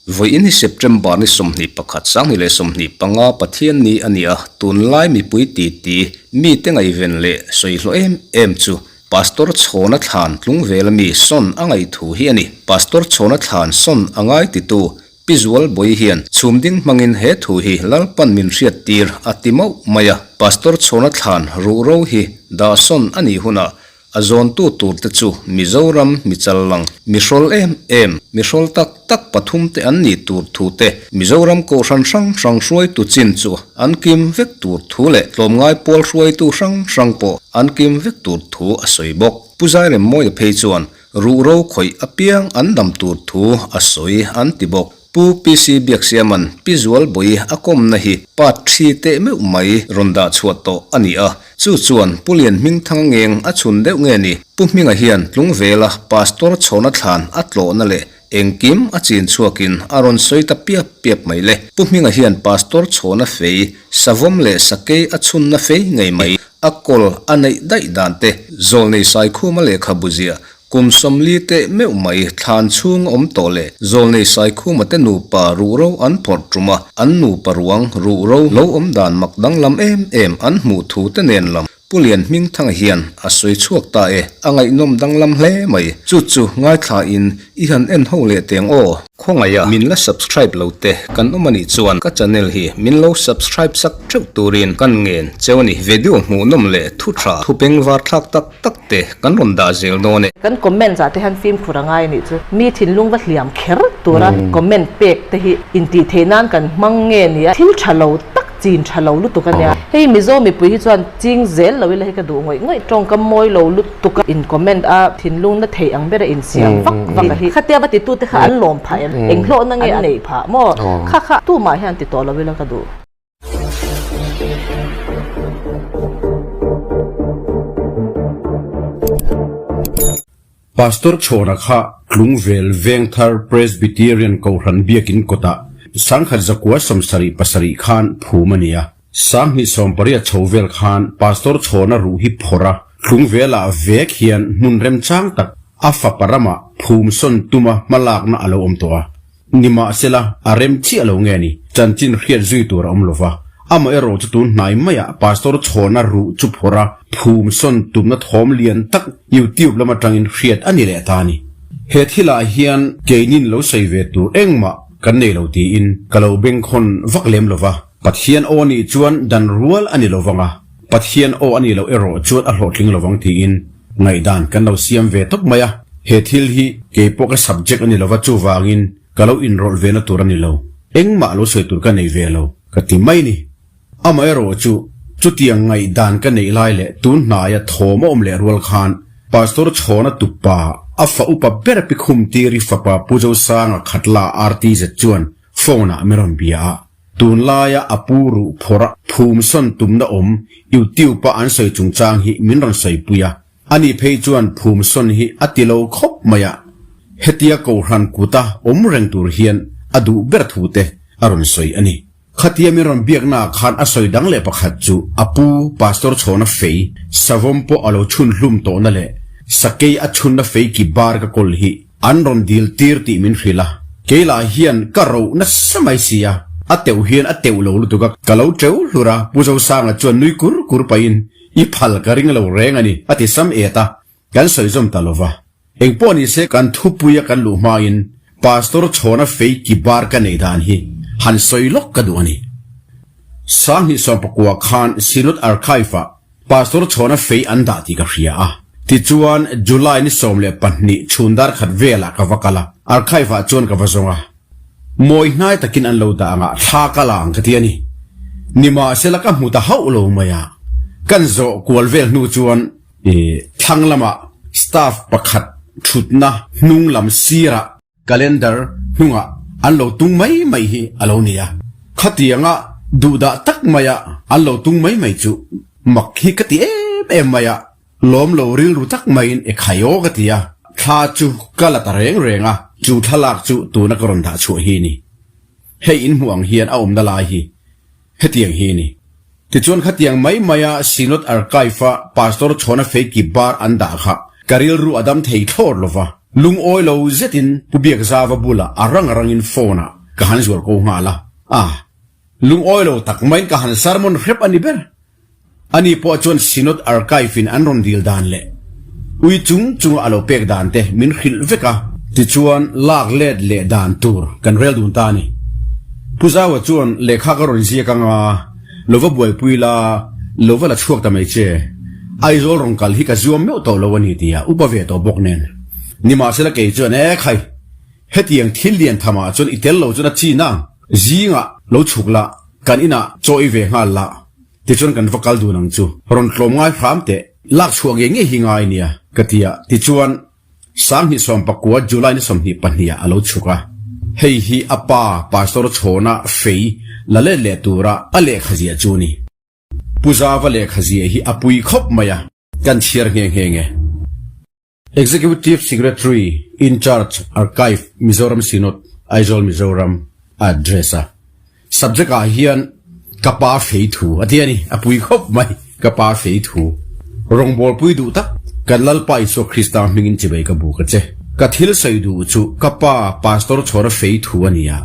Vawiin hi September ni 21 2025 Pathian ni a ni a, tunlai mipui titi mite ngaihven leh sawi hlawh em em chu Pastor Chhawna thlan tlung vel ami sawn a ngaih thu hi a ni. Pastor Chhawna thlan sawn a ngai titu Pi Zual Bawi hian chhum ding hmangin he thu hi Lalpan min hriat tir a ti mauh mai a, Pastor Chhawna thlan ruhro hi dah sawn a nih hunah A zawntu turte chu Mizoram mi challang, mi hrawl em em, mi hrawl tak tak pathumte an nih tur thu te, Mizoram kohhran hrang hrang hruaitu chin chu an kim vek tur thu leh tlawmngai pawl hruaitu hrang hrang pawh an kim vek tur thu a sawi bawk. Pu Zairemmawia phei chuan ruhro khawih apiang an dam tur thu a sawi an ti bawk. Pu PC Biaksiaman Pi Zualbawi a kawmna hi part thi teh meuh mai rawn dah chhuah tawh a ni a, chu chuan Pu Lian Hmingthanga ngeng a chhun deuh nge ni? Pu Hminga hian Tlungvela Pastor Chhawna thlan a tlawhna leh engkim a chin chhuakin a rawn sawi ta piap piap mai le. Pu Hminga hian Pastor Chhawna fei, savawm leh sakei a chhunna fei ngei mai a kawl a neih daih dan te, Zawlnei Saikhuma lehkhabu ziah Kum 40 teh meuh mai thlan chhung a awm tawh leh Zawlnei Saikhuma te nupa ruhro an phawrh tum a, an nupa ruang ruhro lo awm dan mak danglam em em an hmuh thu te nen lam Pu Lian Hmingthanga hian a sawi chhuak ta e, a ngaihnawm danglam hle mai. Chu chu ngaithla in i han en ho leh teng aw. Khawngaih a min la subscribe lo te kan awm anih chuan ka channel hi min lo subscribe sak theuh turin kan ngen cheu a ni. Video hmuhnawm leh thu tha thu peng var thlak tak tak te kan rawn dah zel dawn e. Kan comments ah te hian fimkhur a ngai anih chu. Mi thinlung va hliam kher tura comment pek te hi intih theih nan kan hmang nge nia thil tha lo tak chin tha lo lutuk a nia. Hei Mizo mipui hi chuan ching zel lo ila hi ka duh ngawih ngawih tawngkam mawi lo lutuk a in comment a thinlung na theih ang bera insiam vak vak a hi. Khatia va titu te kha an lawm phah em? Eng hlawhna nge an neih phah maw? Kha kha tumah hian ti tawh lo ila ka duh. Pastor Chhawna kha Tlungvel Vengthar Presbyterian Kohhran Biakin kawtah 1977 khan phum a ni a. 2018 chho vel khan Pastor Chhawna ruh hi phawrh a, Tlungvelah vek hian hmun remchang tak a fapa ramah phum sawn tuma hmalakna a lo awm tawh a. Nimahsela, a rem chiah lo nge ni? Chanchin hriat zui tur a awm lo va. Amaherawh chu tun hnai maiah Pastor Chhawna ruh chu phawrh a, phum sawn tumna thawm lian tak YouTube lam atangin hriat a ni leh ta a ni. He thilah hian keinin lo sawi ve tur engmah kan nei lo tiin ka lo bengkhawn vak lem lo va. Pathian aw nih chuan dan rual a ni lo vang a, Pathian aw a nih loh erawh chuan a hlawhtling lo vang tiin Ngaihdan kan lo siam ve tawp mai a, he thil hi kei pawh ka subject a ni lova chuvangin ka lo inrawlh ve na tur a ni lo, engmah lo sawi tur ka nei ve lo ka ti mai ni. Amaherawh chu chutiang ngaihdan ka neih lai leh tun hnaia thawm a awm leh rual khan Pastor Chhawna tupa a fa upa ber Pikhum Tiri fapa Pu Zosanga Khatla RTZ chuan phone ah min rawn bia a. Tunlaia a pu ruh phawrh a phum sawn tumna awm YouTube a an sawi chungchang hi min rawn sawipui a, ani phei chuan phum sawn hi a ti lo khawp mai a, hetia Kohhran kuta awm reng tur hian a duh ber thu te a rawn sawi a ni. Khatia min rawn biaknaah khan a sawi dang leh pakhat chu a pu Pastor Chhawna fei savawm pawh a lo chhun hlum tawhna leh sakei a chhunna fei ki bar ka kawl hi An rawn dil tir tih min hrilh a, kei lah hian ka roh nasa mai si a, a teuh hian a teuh lo lutuk a, ka lo teuh hlur a, Pu Zosanga chuan nui kur kur pahin, I phal ka ring lo reng a ni, a ti sam et a, kan sawi zawm ta lo va. Engpawh ni se kan thupuia kan luh hmain Pastor Chhawna fei ki bar ka neih dan hi han sawi lawk ka duh a ni. 2019 khan Synod Archive-ah Pastor Chhawna fei an dah tih ka hria a. Tichuan, July ni 12 chhun dar khat velah ka va kal a, archive ah chuan ka va zawng a. Mawi hnai takin an lo dah ang a, thla ka la ang ka ti a ni. Nimahsela ka hmu ta hauh lo mai a. Kan zawh kual vel hnu chuan thlang lamah staff pakhat thutna hnung lam sirah, Calendar hnungah an lo tung mai mai hi a lo ni a, khatianga duhdah tak maia an lo tung mai mai chu mak hi ka ti em em mai a, lawm lo rilru tak maiin e khai aw ka ti a, thla chu ka la ta reng reng a, chu thlalak chu tuna ka rawn dah chhuah hi ni. Hei in hmuh ang hian a awmna lai hi hetiang hi ni. Tichuan khatiang mai maia Synod Archive-a Pastor Chhawna Feiki bar an dah kha ka rilru a dam thei thlawr lova. Lungawi lo zetin Pu Biakzava bulah a rang rangin phone ah ka han zual ko nghal a. A lungawi lo tak maiin ka han sermon hrep a ni ber. Ani pawh chuan Synod Archive in an rawn dil dan leh ui chung chunga a lo pek dan te min hrilh vek a. Tichuan lak let leh dan tur kan rel dun ta a ni. Pu Zaua chuan lehkha ka rawn ziak anga lo va buaipui la, lo va la chhuak ta mai che. Aizawl rawn kal hi ka zuam meuh tawh lo a ni tia upa ve tawh bawk nen. Nimahsela kei chuan e khai, hetiang thil lian thamah chuan i tel lo chuan a chin ang. Zingah lo chhuk la, kan inah chaw i ve nghal la, tichuan kan va kal dun ang chu. Rawn tlawm ngai hram teh, lak chhuah ngei ngei hi ngai nia, ka ti a. Tichuan, 2019 July ni 22 ah a lo chhuk a. Hei hi a pa Pastor Chhawna fei la let leh tura a lehkha ziah chu a ni. Pu Zava lehkha ziah hi a pui khawp mai a, kan chhiar nghe nghe nge. Executive Secretary in Charge Archive Mizoram Synod Aizawl Mizoram a address a. Subject ah hian ka pa fei thu a ti a ni, a pui khawp mai ka pa fei thu. Rawngbawlpui duh tak kan Lalpa Isua Krista hmingin chibei ka buk a che. Ka thil sawi duh chu ka pa Pastor Chhawra fei thu a ni a.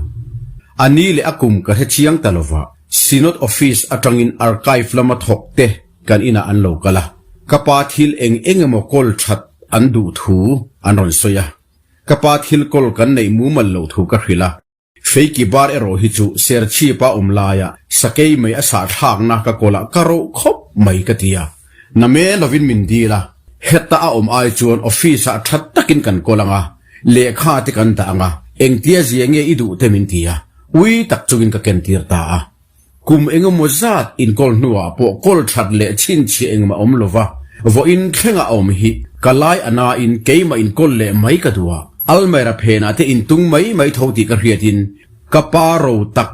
A ni leh a kum ka hre chiang ta lova Synod Office atangin Archive lama thawk te Kan inah an lo kal a, ka pa thil eng eng emaw kawl that an duh thu an rawn sawi a. Ka pa thil kawl kan neih mumal loh thu ka hrilh a, Feiki bar erawh hi chu Serchhipa awm laia sakei mai a sahthlakna ka kawlah ka roh khawp mai ka ti a. Na me lovin min dil a, heta a awm ai chuan office ah tha takin kan kawl ang a, lehkha te kan dah ang a, engtia zia nge i duh te min ti a, ui tak chungin ka kentir ta a. Kum engemaw zat inkawl hnuah pawh kawl that leh chhinchhiah engmah awm lova vawiin thlenga awm hi ka lai a nain keimah inkawl leh mai ka duh a. Almera phenah te intung mai mai tho tih ka hriatin ka pa ro tak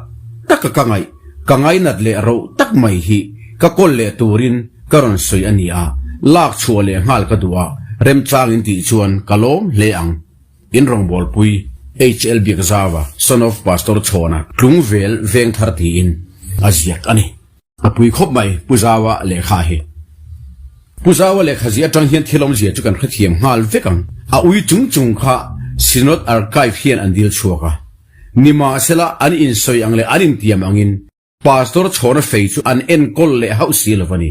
taka ka ngaih, ka ngainat leh roh tak mai hi ka kawl leh turin ka rawn sawi a ni a, lak chhuah leh nghal ka duh a, remchangin tih chuan ka lawm hle ang. In rawngbawlpui HL Biakzava, son of Pastor Chhawna, Tlungvel Vengthar tiin a ziak a ni. A pui khawp mai Pu Zaua lehkha hi. Pu Zaua lehkha zia atang hian thil awmzia chu kan hrethiam nghal vek ang. A ui chung chung kha Synod Archive hian an dil chhuak a. Nimahsela an insawi ang leh an intiam angin Pastor Chhawna fei chu an enkawl leh hauh si lo a ni.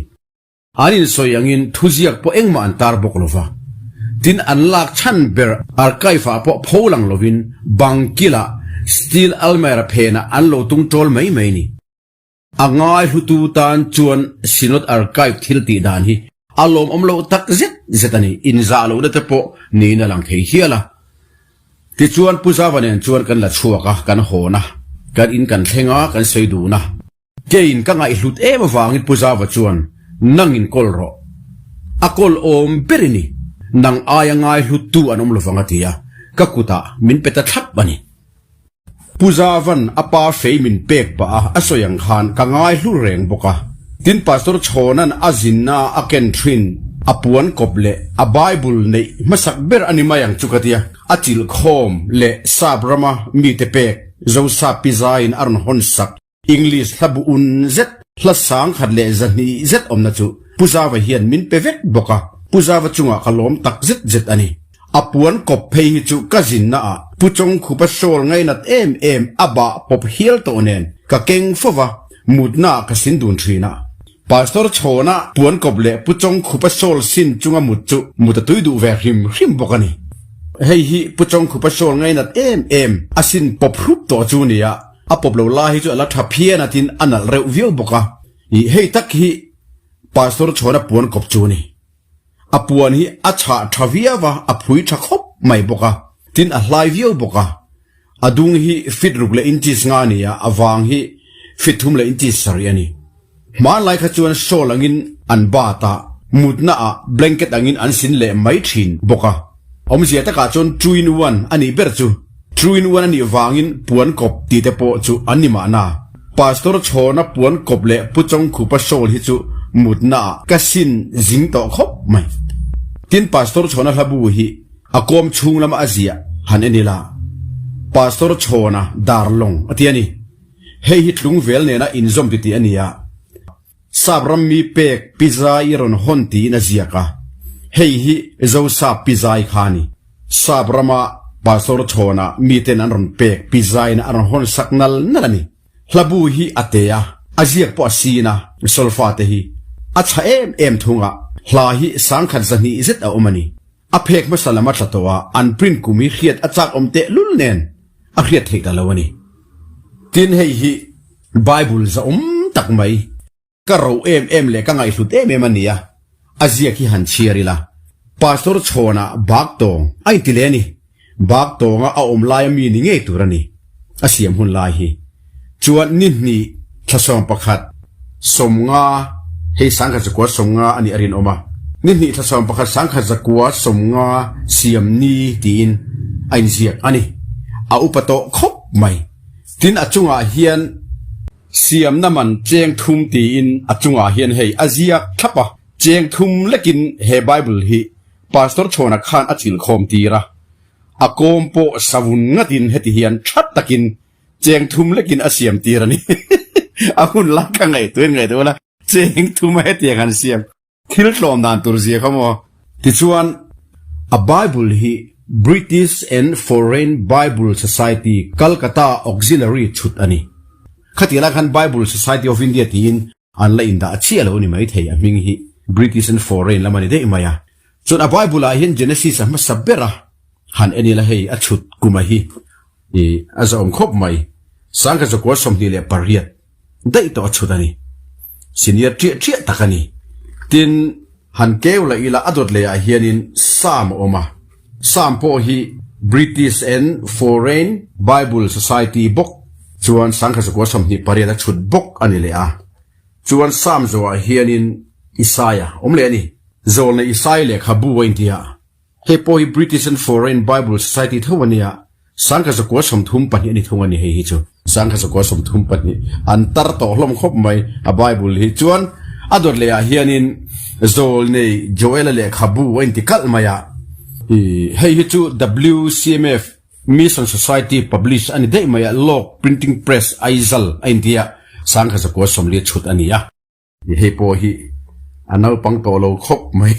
An insawi angin thuziak pawh engmah an tar bawk lo va. Tin, an lak chhan ber archive ah pawh pho lang lovin bang kilah steel almirah phenah an lo tung tawl mai mai ni. A ngaihlutu tan chuan Synod Archive thil tih dan hi a lawmawm loh tak zet zet a ni, inzah lohna te pawh niin a lang thei hial a. Tichuan Pu Zava nen chuan kan la chhuak a, kan hawn a, kan in kan thleng a, kan sawi dun a. Keiin ka ngaihhlut em avangin Pu Zava chuan, Nangin kawl rawh. A kawl awm ber i ni. Nang aia ngaihhluttu an awm lovang a ti a, ka kutah min pe ta thlap a ni. Pu Zava'n a pa fei min pek pah a, a sawi ang khan ka ngaihlu reng bawk a. Tin Pastor Chhawna'n a zinna a ken thin a puan kawp leh a Bible neih hmasak ber a ni mai ang chu ka tia, a chilhkhawm leh sap rama mite pek Zosap pi zaiin a rawn hawn sak. English hla bu un zet, hla 1000 leh 200 zet awmna chu Pu Zava hian min pe vek bawk a, Pu Zava chungah ka lawm tak zet zet a ni. A puan kawp phei hi chu ka zinna ah Pu Chawngkhupa shawl ngainat em em a bah pawp hial tawh nen ka keng fo va, mutna ah ka sin dun thin a. Pastor Chhawna puan kawp leh Pu Chawngkhupa shawl sin chunga mut chu mut a tui duh ve hrim hrim bawk a ni. Hei hi Pu Chawngkhupa shawl ngainat em em a sin pawp hrup tawh chu nia. A pawp lo lai hi chu a la tha phian a tin a nalh reuh viau bawk a. Ih hei tak hi Pastor Chhawna puan kawp chu a ni. A puan hi a chhah tha viau a, a phui tha khawp mai bawk a, tin a hlai viau bawk a. A dung hi fit ruk leh inches nga a ni a, a vang hi fit thum leh inches sarih a ni. Hmanlai kha chuan shawl angin an bat a, mutna ah blanket angin an sin leh mai thin bawk a. Awmzia takah chuan two in one a nih ber chu. Two in one a nih vangin puan kawp tih te pawh chu an ni mahna. Pastor Chhawna puan kawp leh Pu Chawngkhupa shawl hi chu mutna ah ka sin zing tawh khawp mai. Tin Pastor Chhawna hlabu hi a kawm chhung lama a ziah han en ila Pastor Chhawna darlawng a ti a ni. Hei hi tlungvel nena inzawm titih a ni a, Sap rammi pek pizza i rawn hawn tiin a ziak a, hei hi Zosap pizza i kha a ni. Sap rama Pastor Chhawna miten an rawn pek pi zaina a rawn hawn sak nal nal a ni. Hlabu hi a te a, a ziak pawh a sin a, solfa te hi a chha em em thung a, hla hi sangkhat zahnih zet a awm a ni. A phek hmasa lam a tla tawh a, an print kum hi hriat a chak awm teh lul nen a hriat theih ta lo a ni. Tin hei hi Bible zahawm tak mai. Ka ro em em leh ka ngaihhlut em em a nia, a ziak hi han chhiar ila. Pastor Chhawnah bak tawng a inti leh a ni. Bak tawnga a awm laia mi ni ngei tur a ni. A siam hun lai hi chuan ni hnih thlasawm pakhat 50 hei sangkhat zakua 50 a nih a rinawm a. Ni hnih thlasawm pakhat sangkhat zakua 50 siam ni tiin a inziak a ni. A upa tawh khawp mai. Tin a chungah hian. Siamna man cheng thum tiin a chungah hian hei a ziak thlap a, cheng thum lekin he Bible hi Pastor Chhawna khan a chilh khawm tir a, a kawm pawh savun ngatin heti hian tha takin cheng thum lekin a siam tir a ni. A hun lai ka ngaihtuah in ngaihtuah ula, cheng thuma hetiang han siam. Thil tlawm dan tur zia kha maw? Tichuan, a Bible hi British and Foreign Bible Society, Calcutta Auxiliary chhut a ni. Khatiang lai khan Bible Society of India tiin an la indah chiah lo a ni maithei, a hming hi British and Foreign lam a ni daih mai a. Chuan a Bible ah hian Genesis a hmasa ber a, han en ila hei a chhut kuma hi a zahawm khawp mai, sangkhat zakua 28. Daih tawh a chhut a ni. Senior ṭiah ṭiah tak a ni. Tin, han keu leh ila a dawt lehah hianin Sam a awm a. Sam pawh hi British and Foreign Bible Society bawk chuan sangkhat zakua 28 a chhut bawk a ni leh a. Chuan Sam zawhah hianin Isaia awm leh a ni. Zawlna Isai lehkhabu a inti a. Hei pawh hi British and Foreign Bible Society tho a nia, sangkhat zakua 32 a ni thung a ni hei hi chu. Sangkhat zakua 32 an tar tawh hlawm khawp mai a Bible hi. Chuan a dawt leh ah hianin Zawlnei Joela lehkhabu a inti kalh mai a. Hei hi chu WCMF Mission Society publish a ni daih mai a, Lawk Printing Press Aizal a inti a, sangkhat zakua 40 chhut a ni a. Hei pawh hi a naupang tawh lo khawp mai,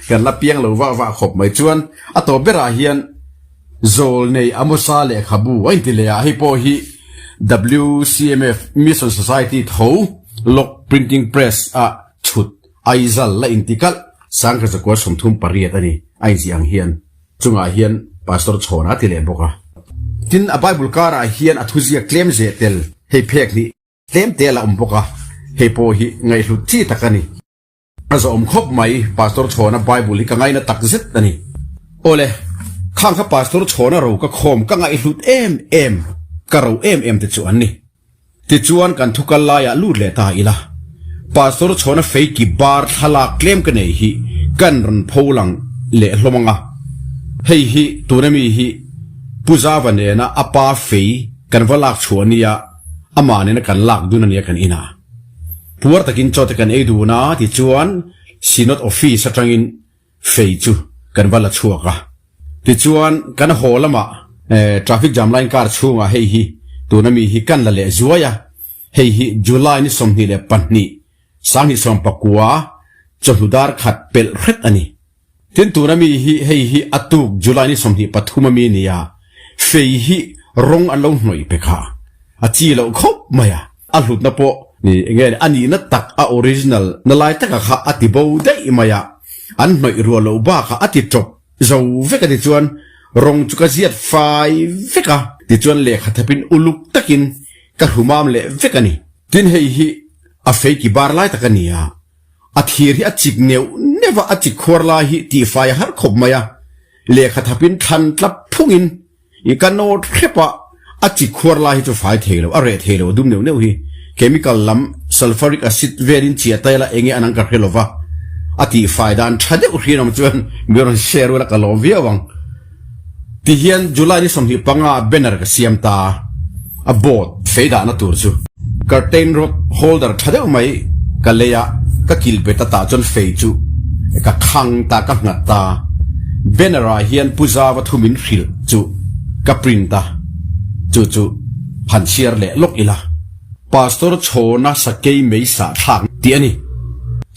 kan la piang lo vah vah khawp mai. Chuan a tawp berah hian Zawlnei Amosa lehkhabu a inti leh a, hei pawh hi WCMF Mission Society tho Lok Printing Press a chhut Aizal la inti kalh sangkhat zakua 38 a ni a inziah ang hian chungah hian Pastor Chhawna a ti leh bawk a. Tin a Bible karah hian a thuziak tlem zeh tel hei phek hnih Tlem te a la awm bawk a, hei pawh hi ngaihhlut chi tak a ni. A zawhawm khawp mai, Pastor Chhawna Bible hi ka ngaina tak zet a ni. Awle, khang kha Pastor Chhawna ro ka khawm ka ngaihhlut em em, ka ro em em te chu an ni. Tichuan kan thu kal laiah lut leh ta ila, Pastor Chhawna feiki bar thlalak tlem ka nei hi kan rawn pho lang leh hlawm ang a. Hei hi tuna mi hi Pu Zava nena a pa fei kan va lak chhuah nia, Amah nena kan lak dun a nia kan inah. Puar takin chaw te kan ei dun a, tichuan Synod Office atangin fei chu kan va la chhuak a. Tichuan kan haw lamah traffic jam line car chhungah hei hi tuna mi hi kan la leh zuai a, hei hi July ni 22 2019 chawhnu dar khat pelh hret a ni. Tin tuna mi hi hei hi a tuk July ni 23 a mi nia, fei hi rawng an lo hnawih pe kha a chi loh khawp mai a, a hlutna pawh enge a nihna tak a original na lai taka kha a ti bo daih mai a, an hnawih ruah loh bakah a ti tawp zo vek a tichuan rawng chu ka ziat fai vek a, tichuan lehkha thapin uluk takin ka hrumam leh vek a ni. Tin hei hi a fei ki bar lai tak a ni a. A thir hi a chik neuh neuh a, a chik khuar lai hi tihfai a har khawp mai a, lehkha thapin thlan tlap phungin i ka nawt hrep a, a chik khuar lai hi chu fai thei lo, a reh thei lo, a dum neuh neuh hi chemical lam sulfuric acid velin chiah ta ila enge an ang ka hre lo va, a tihfai dan tha deuh hrian awm chuan mi rawn share ula ka lawm viau ang. Tihian July ni 25 ah banner ka siam ta a, board fei dahna tur chu curtain rod holder tha deuh mai ka lei a, ka kilh bet a tah chuan fei chu ka khang ta, ka nghat ta. Banner ah hian Pu Zava thu min hrilh chu ka print a, chu chu han chhiar leh lawk ila. Pastor Chhawna Sakei Meisa thlak tih a ni.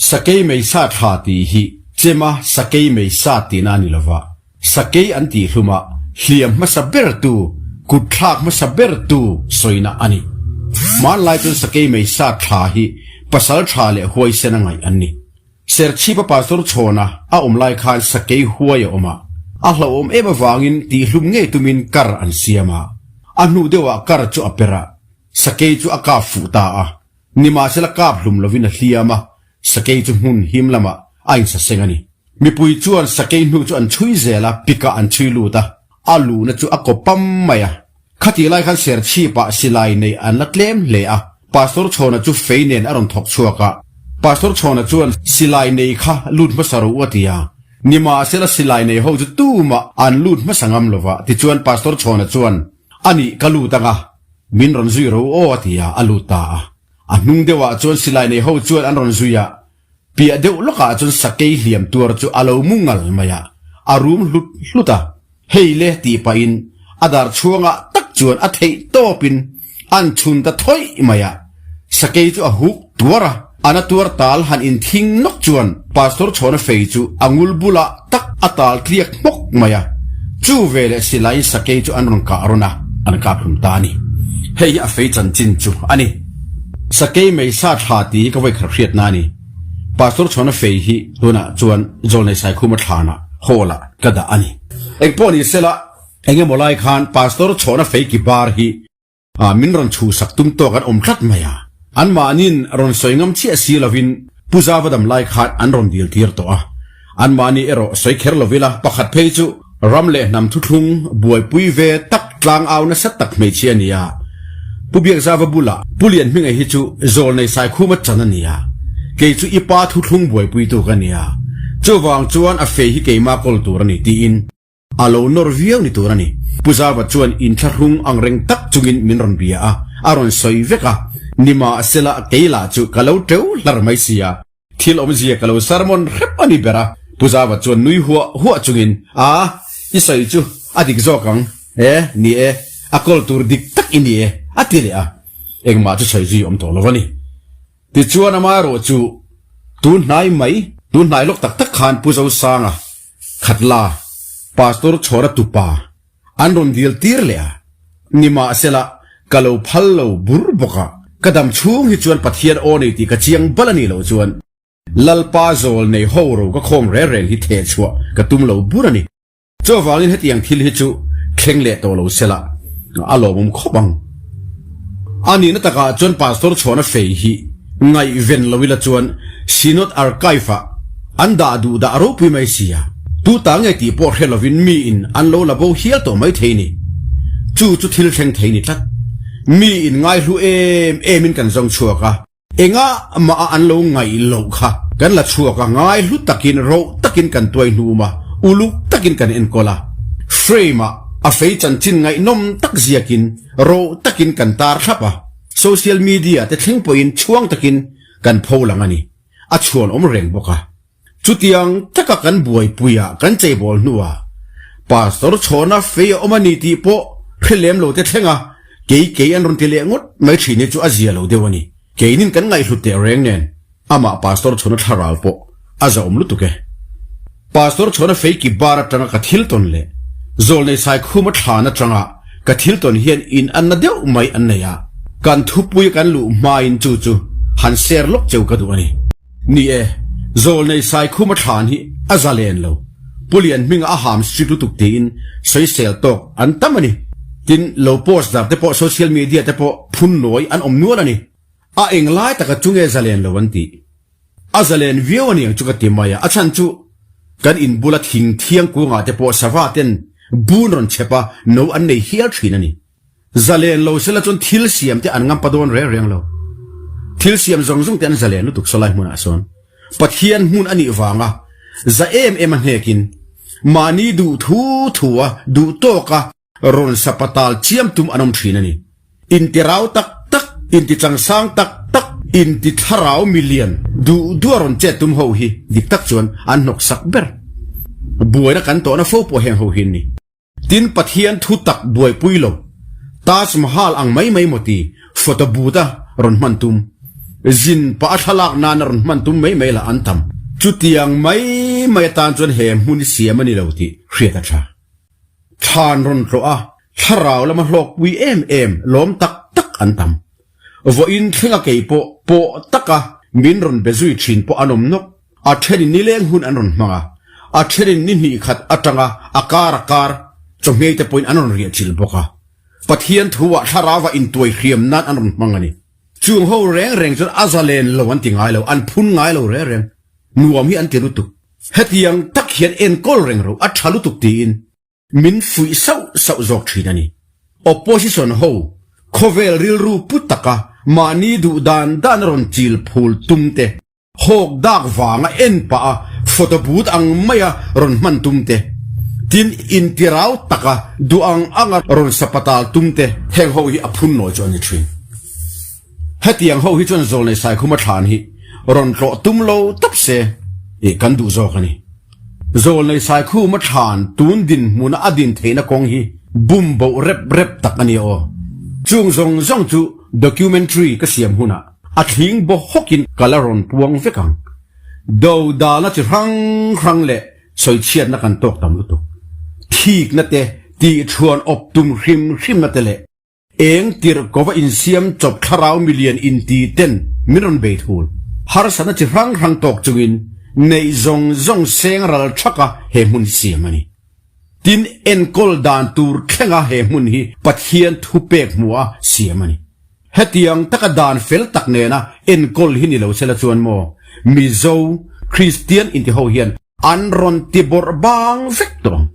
Sakei Meisa thla tih hi Chema Sakei Meisa tihna a ni lova. Sakei an tih hlumah hliam hmasa bertu, kut thlak hmasa bertu sawina a ni. Hmanlai chuan sakei mei sa tha hi pasal tha leh huaisen a ngaih an ni. Serchhipa pastor chhawna a awm lai khan sakei huai a awm a, a hlauhawm em avangin tihhlum ngei tumin kar an siam a. A hnu deuhah kar chu a per a, sakei chu a kap fuh ta a. Nimahsela kap hlum lovin a hliam a, sakei chu hmun him lamah a insaseng a ni. Mipui chuan sakei hnu chu an chhui zel a, pikah an chhui lut a, a luhna chu a kaw pam mai a. Khatih lai khan Serchhipah silai nei an la tlem hle a, Pastor Chhawna chu fei nen a rawn thawk chhuak a. Pastor Chhawna chuan silai nei kha lut hmasa rawh u a ti a. Nimahsela silai nei ho chu tumah an lut hmasa ngam lo va, tichuan Pastor Chhawna chuan, Anih ka lut ang a, min rawn zui rawh u aw a ti a, a lut ta a. A hnung deuhah chuan silai nei ho chuan an rawn zui a, Piah deuh lawkah chuan sakei hliam tuar chu a lo mu ngal mai a, a rum hlut hlut a. Hei le tih pahin a dar chhuangah tak chuan a theih tawpin an chhun ta thawih mai a. Sakei chu a huk tuar a, a na tuar tal han inthing nawk chuan Pastor Chhawna fei chu a ngul bulah tak a tal tliak hmawk mai a. Chu veleh silaiin sakei chu an rawn kah rawn a, an kap hlum ta a ni. Hei hi a fei chanchin chu a ni. Sakei mei sa thla tih hi ka vawikhat hriatna a ni. Pastor Chhawna fei hi tunah chuan Zawlnei Saikhuma thlanah hall ah ka dah a ni. Engpawh ni sela, engemaw lai khan Pastor Chhawna fei ki bar hi min rawn chhuhsak tum tawk an awm tlat mai a. Anmahniin rawn sawi ngam chiah si lovin Pu Zava dam lai khan an rawn dil tir tawh a. Anmahni erawh sawi kher lo ila, pakhat phei chu ram leh hnam thuthlung buaipui ve tak tlangau nasa tak hmeichhia a ni a. Pu Biakzava bulah Pu Lianhminga hi chu Zawlnei Saikhuma chan a ni a, kei chu i pa thuthlung buaipuitu ka ni a, chuvang chuan a fei hi keima kawl tur a ni tiin A lo nawr viau ni tur a ni. Pu Zava chuan inthlahrung ang reng tak chungin min rawn bia a, a rawn sawi vek a. Nimahsela kei lah chu ka lo teu hlar mai si a. Thil awmzia ka lo sermon hrep a ni ber a. Pu Zava chuan nui huah huah chungin, A, i sawi chu a dik zawk ang e, ni e, a kawl tur dik tak i ni e, a ti leh a. Engmah chu sawi zui awm tawh lo a ni. Tichuan amaherawh chu tun hnai mai, tun hnai lawk tak tak khan Pu Zosanga Khatla, Pastor Chhawra tupa an rawn dil tir leh a, nimahsela ka lo phal lo bur bawk a, ka dam chhung hi chuan Pathian aw nei tih ka chiang bal a nih loh chuan Lalpa zawl nei ho ro ka khawm reng reng hi theh chhuah ka tum lo bur a ni. Chuvangin hetiang thil hi chu thleng leh tawh lo sela a lawmawm khawp ang. A nihna takah chuan Pastor Chhawna fei hi ngaihven lo ila chuan Synod Archive-ah an dah duh dah ropui mai sia. Tu ta nge tih pawh hre lovin miin an lo la bo hial tawh mai thei ni. Chu chu thil thleng thei ni tlat. Miin ngaihlu em emin kan zawng chhuak a. Enga mah a an lo ngaih loh kha kan la chhuak a, ngai hlu takin roh takin kan tuai hnum a, uluk takin kan enkawl a. Frame ah a fei chanchin ngaihnawm tak ziakin roh takin kan tar thlap a, social media te thleng pawhin chhuang takin kan pho lang a ni. A chhuan awm reng bawk a. Chutiang taka kan buaipuia kan cheibawl hnuah Pastor Chhawna fei a awm a ni tih pawh hre lem lo te thleng a, kei kei an rawn ti leh ngawt mai thin hi chu a zia lo deuh a ni. Keinin kan ngaihhlut teh reng nen amah Pastor Chhawna thlarau pawh a zahawm lutuk e. Pastor Chhawna fei ki bar atanga ka thil tawn leh Zawlnei Saikhuma thlan atanga ka thil tawn hian in an na deuh mai an nei a, kan thupui kan luh hmain chu chu han share lawk cheu ka duh a ni. Ni e, Zawlnei Saikhuma thlan hi a za len lo. Pu Lian hminga a ham strict lutuk tiin sawisel tawk an tam a ni. Tin, lo post dar te pawh social media te pawh phun nawi an awm nual a ni. A englai taka chu nge zalen lo an tih? A zalen viau a niang chu ka ti mai a, a chhan chu kan in bula thing thiang kungah te pawh sava ten bun rawn chhep a, no an nei hial thin a ni. Zalen lo sela chuan thil siam te an ngampa dawn reng reng lo. Thil siam zawng zawng te an zalen lutuk sawlai hmunah sawn Pathian hmun a nih vanga za em em a hnekin mahni duh thu thu a duh tawka rawn sapatal chiam tum an awm thin a ni. Intirau tak tak, intichangsang tak tak, intithlarau milian duh duh a rawn chet tum ho hi dik tak chuan an hnawksak ber. Buaina kan tawhna fo pawh heng ho hi an ni. Tin Pathian thu tak buaipui lo, Taj Mahal ang mai mai maw ti photo booth a rawn hman tum, zin pah a thlalak nana rawn hman tum mai mai lah an tam. Chutiang mai mai atan chuan he hmun hi siam a ni lo tih hriat a tha. Thlan rawn tlawh a, thlarau lama hlawkpui em em lawm tak tak an tam. Vawiin thlenga kei pawh pawh taka min rawn be zui thin pawh an awm nawk. A thenin nileng hun an rawn hmang a, a thenin ni hnih khat atanga a kar a kar chawhmei te pawhin an rawn riah chilh bawk a. Pathian thu-ah thlarauva intuai hriam nan an rawn hmang a ni. Chung ho reng reng chuan a zalen lo an ti ngai lo, an phun ngai lo reng reng. Nuam hi an ti lutuk. Hetiang tak hian enkawl reng ro, a tha lutuk tiin min fuih sauh sauh zawk thin a ni. Opposition ho khawvel rilru pu taka mahni duh dan dan a rawn chil phul tum te, Hawk dak vanga en pah a photo booth ang maia rawn hman tum te, tin intirau taka duh ang anga rawn sapatal tum te, heng ho hi a phun nawi chu a ni thin. Hetiang ho hi chuan Zawlnei Saikhuma thlan hi rawn tlawh tum lo tawp se ih kan duh zawk a ni. Zawlnei Saikhuma thlan tun dinhmuna a din theihna kawng hi bum boh rep rep tak a ni aw. Chung zawng zawng chu documentary ka siam hunah A thling baw hawkin ka la rawn puang vek ang. Do dalna chi hrang hrang leh sawichhiatna kan tawk tam lutuk. Thikna te, tihchhuan awp tum hrim hrimna te leh eng tirh kova insiam chawp thlarau milian inti ten min rawn bei thul. Harsatna chi hrang hrang tawk chungin neih zawng zawng seng ral thaka he hmun hi siam a ni. Tin, enkawl dan tur thlenga he hmun hi Pathian thupek hmuha siam a ni. Hetiang taka dan fel tak nena enkawl hi ni lo sela chuan maw Mizo Kristian inti ho hian an rawn ti bawrh bang vek tawh ang.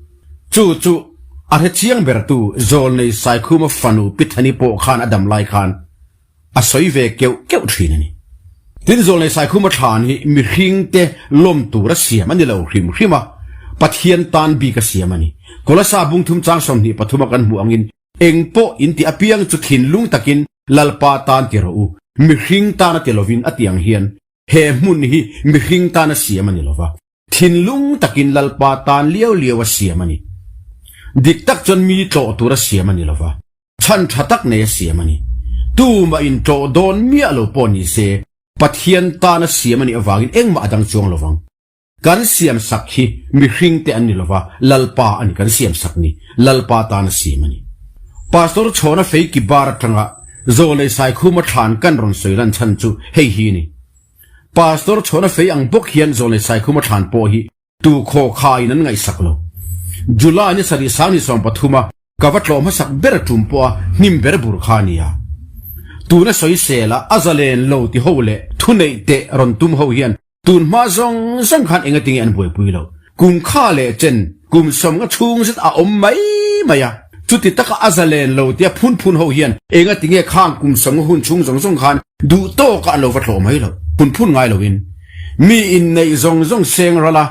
Chu chu a hre chiang bertu Zawlnei Saikhuma fanu Pithani pawh khan a dam lai khan a sawi ve keuh keuh thin a ni. Tin Zawlnei Saikhuma thlan hi mihringte lawm tura siam a ni lo hrim hrim a, Pathian tan bik a siam a ni. Kolasa bungthum chang 23 a kan hmuh angin Eng pawh in ti apiang chu thinlung takin Lalpa tan ti rawh u, mihring tana ti lovin a ti ang hian he hmun hi mihring tana siam a ni lova, thinlung takin Lalpa tan liau liau a siam a ni. Dik tak chuan mi tlawh tura siam a ni lova, chhan tha tak nei a siam a ni. Tumah in tlawh dawn miah lo pawh ni se, Pathian tana siam a nih avangin engmah a dang chuang lovang. Kan siam sak hi mihring te an ni lova, Lalpa a ni kan siam sak ni, Lalpa tan a siam a ni. Pastor Chhawna fei ki bar atanga Zawlei Saikhuma thlan kan rawn sawi lan chhan chu hei hi ni. Pastor Chhawna fei ang bawk hian Zawlei Saikhuma thlan pawh hi tu khaw kha in an ngaihsak lo. July ni sarih sang ni 13 a ka va tlawh hmasak ber tum pawh a hnim ber bur kha a ni a. Tuna sawisel a a zalen lo ti ho leh thuneih teh rawn tum ho hian Tun hma zawng zawng khan engatinge an buaipui lo. Kum kha leh chen kum sawmnga chhung zet a awm mai mai a. Chuti taka a zalen lo tia phun phun ho hian engatinge khang kum sawmnga hun chhung zawng zawng khan duh tawkah an lo va tlawh mai lo. Phun phun ngai loin mi inneih zawng zawng seng ral a,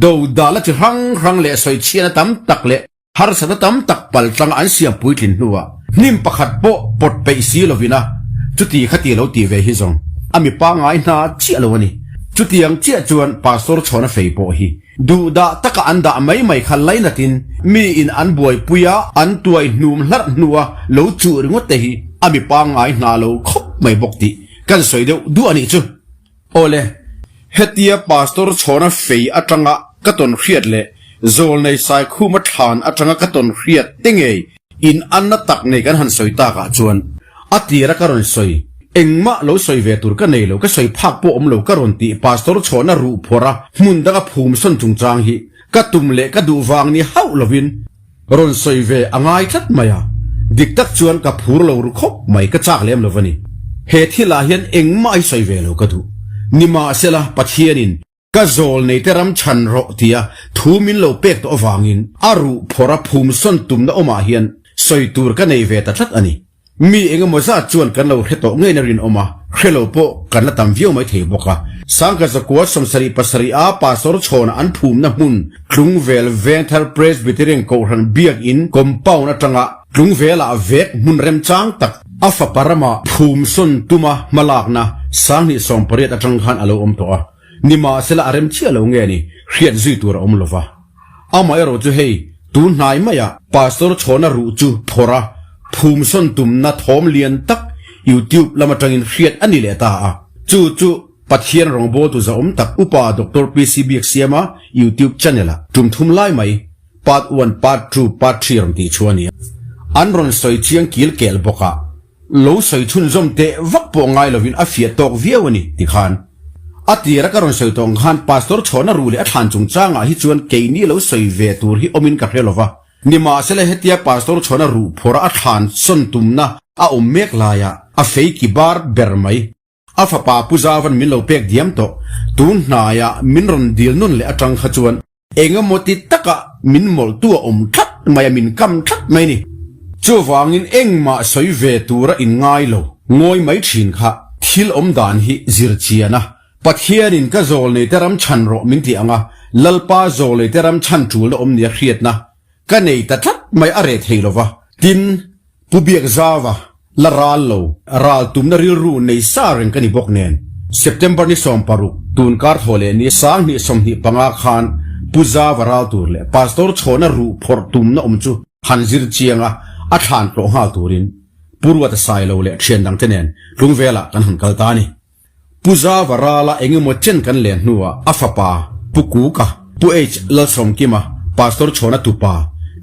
do dahna chi hrang hrang leh sawichhiatna tam tak leh Harsatna tam tak pal tlanga an siam puitlin hnuah hnim pakhat pawh pawt peih si lovin a chuti kha ti lo ti ve hi zawng a mi pangngai hna chiah lo a ni. Chutiang chiah chuan Pastor Chhawna fei pawh hi duhdah taka an dah mai mai kha lainatin mi in an buaipui a, an tuai hnum hlarh hnua lo chuh ringawt te hi a mi pangngai hna lo khawp mai bawk tih kan sawi deuh duah a nih chu. Awle, hetia Pastor Chhawna fei atanga ka tawn hriat leh Zawlnei Saikhuma thlan atanga ka tawn hriat te ngei in anna tak nei kan han sawi takah chuan a tira ka rawn sawi. Engmah lo sawi ve tur ka nei lo, ka sawi phak pawh awm lo ka rawn tih Pastor Chhawna ruh phawrh a hmun danga phum sawn chungchang hi ka tum leh ka duh vang ni hauh lovin Rawn sawi ve a ngai tlat mai a, dik tak chuan ka phur lo ru khawp mai, ka chak lem lo va ni. He thilah hian engmah hi sawi ve lo ka duh. Nimahsela, Pathianin ka zawl neite ram chhan rawh tia thu min lo pek tawh avangin a ruh phawrh a phum sawn tumna awmah hian sawi tur ka nei ve ta tlat a ni. Mi eng emaw zat chuan kan lo hre tawh ngei na rinawm a, hre lo pawh kan la tam viau mai thei bawk a. Sangka zakua 77 a Pastor Chhawna an phumna hmun Tlungvel Vengthar Presbyterian Kohhran Biakin compound atanga Tlungvelah vek hmun remchang tak a fapa rama phum sawn tuma hmalakna 2018 atang khan a lo awm tawh a. Nimahsela a rem chiah lo nge ni, hriat zui tur a awm lova. Amaherawh chu hei, tun hnai maiah Pastor Chhawna ruh chu phawrh a, phum sawn tumna thawm lian tak YouTube lam atangin hriat a ni leh ta a. Chu chu. Pathian rawngbawltu zahawm tak Upa Doctor PC Biaksiama YouTube channel-ah tum thum lai mai Part One, Part Two, Part Three rawn tih chu a ni a. An rawn sawi chiang kil kel bawk a, lo sawi chhunzawm teh vak pawh ngai lovin a fiah tawk viau a ni ti khan. A tira ka rawn sawi tawh ang khan Pastor Chhawna ru leh a thlan chungchangah hi chuan keini lo sawi ve tur hi awmin ka hre lova. Nimahsela hetia Pastor Chhawna ruh phawrh a thlan sawn tumna a awm mek laia a fei ki bar ber mai. A fapa Pu Zauvan min lo pek diam tawh. Tun hnaiah min rawn dil nawn leh atang kha chuan eng emaw ti takah min mawlhtu a awm tlat mai a, min kam tlat mai a ni. Chuvangin engmah sawi ve tura in ngai lo, ngawi mai thin kha thil awm dan hi zir chian a, Pathianin ka zawlneite ram chhan rawh min ti ang a, Lalpa zawlneite ram chhan tulna awm nia hriatna Ka nei ta tlat mai a reh thei lova. Tin, Pu Biakzauva la ral lo, ral tumna rilru nei sa reng ka ni bawk nen. September ni 16, tun kar thaw leh ni 2025 khan Pu Zauva ral tur leh Pastor Chhawna ruh phawrh tumna awm chu han zir chiang a, a thlan tlawh nghal turin Pu Ruata Sailo leh thian dangte nen Tlungvelah kan han kal ta a ni. Pu Zava rala eng emaw chen kan len hnuah a fapa Pu Kuka, Pu H. Lalsawmkima, Pastor Chhawna tupa,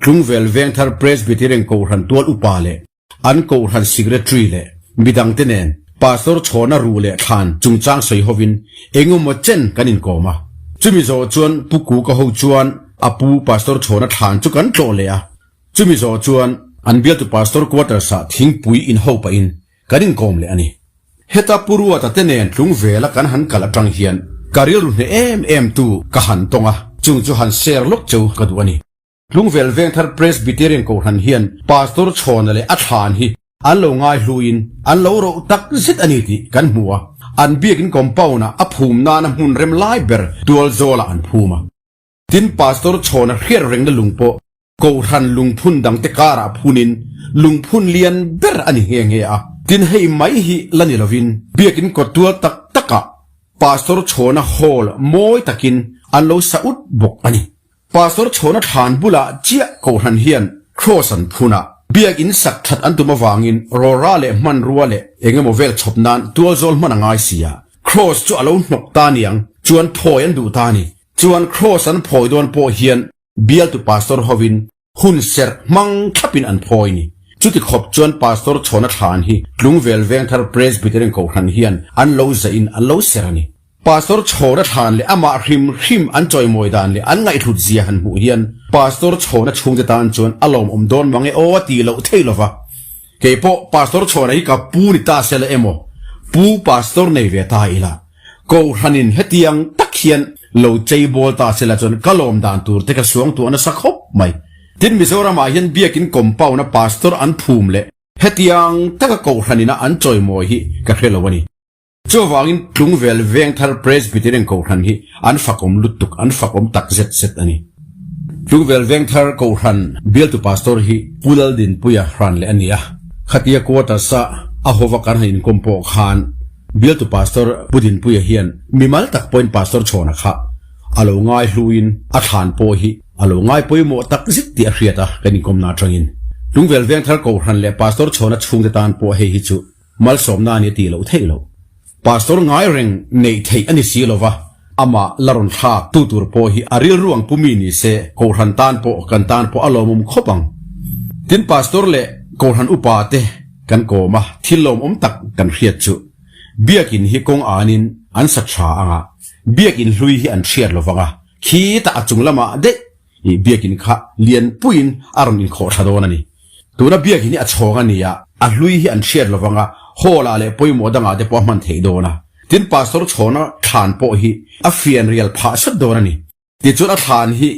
Tlungvel Vengthar Presbyterian Kohhran tual upa leh an Kohhran Secretary leh midangte nen Pastor Chhawna ruh leh thlan chungchang sawi hovin eng emaw chen kan inkawm a. Chumi zawh chuan Pu Kuka ho chuan a pu Pastor Chhawna thlan chu kan tlawh leh a. Chumi zawh chuan an bialtu Pastor Quarters-ah thingpui inho pahin Kan inkawm leh a ni. Heta Pu Ruata te nen tlung vela kan han kal atang hian ka rilru hneh em em tu ka han tawng a, chung chu han share lawk cheu ka duh a ni. Tlungvel Vengthar Presbyterian Kohhran hian Pastor Chhawna leh a thlan hi an lo ngai hluin an lo roh tak zet a ni tih kan hmu a, an biakin compound-ah a phum nana hmun rem lai ber tualzawlah an phum a. Tin, Pastor Chhawna hriat rengna lung pawh Kohhran lungphun dangte karah phunin lungphun lian ber a ni nghe nghe a. Tin, hei mai hi la ni lovin biakin kawt tual tak takah Pastor Chhawna Hall mawi takin an lo sa ut bawk a ni. Pastor Chhawna thlan bulah chiah Kohhran hian Kraws an phun a, biakin sak that an tum avangin rawra leh hmanrua leh eng emaw vel chhawp nan tualzawl hman a ngai si a, Kraws chu a lo hnawk ta niang chuan phawi an duh ta a ni. Chuan Kraws an phawi dawn pawh hian Bialtu Pastor hovin hun serh hmang thlapin an phawi ni. Chuti khawp chuan Pastor Chhawna Thlan hi Tlungvel Vengthar Presbyterian Kohhran hian an lo zahin an lo serh a ni. Pastor Chhawna Thlan leh amah hrim hrim an chawimawi dan leh an ngaihhlut zia han hmuh hian Pastor Chhawna chhungte tan chuan a lawmawm dawn mang e aw a tih loh thei lova. Kei pawh Pastor Chhawna hi ka pu ni ta sela emaw Pu Pastor nei ve ta ila Kohhranin hetiang tak hian lo chei bawl ta sela chuan ka lawm dan tur te ka suang tuah nasa khawp mai. Tin Mizoramah hian biakin compound a Pastor an phum leh hetiang taka Kohhranina an chawimawi hi ka hre lo a ni. Chuvangin Tlungvel Vengthar Presbyterian Kohhran hi an fakawm lutuk, an fakawm tak zet zet a ni. Tlungvel Vengthar Kohhran bialtu Pastor hi Pu Laldinpuia hran leh a ni a, khatia quarters-a a hova kan han inkawm pawh khan Bialtu Pastor Pu Dinpuia hian mimal tak pawhin Pastor Chhawna kha a lo ngai hluin a thlan pawh hi a lo ngai pawimawh tak zet tih a hriat a, kan inkawmna atangin Tlungvel Vengthar Kohhran leh Pastor Chhawna chhungte tan pawh hei hi chu Malsawmna a ni tih loh theih loh. Pastor ngai reng neih theih a ni si lova, amah la rawn thlak tu tur pawh hi a rilru ang pu mi ni se, Kohhran tan pawh kan tan pawh a lawmawm khawp ang. Tin Pastor leh Kohhran upa te kan kawm a, thil lawmawm tak kan hriat chu Biakin hi kawng anin an sa tha ang a, Biakin hlui hi an hriat lovang a, khitah a chung lamah daih I biakin kha lianpuiin a rawn inkhawh thla dawn a ni. Tuna biakin hi a chhawng a ni a, a hlui hi an hriat lo vang a, hall ah leh pawimawh dangah te pawh a hman theih dawn a. Tin, Pastor Chhawna thlan pawh hi a fian rial phah sat dawn a ni. Tichuan a thlan hi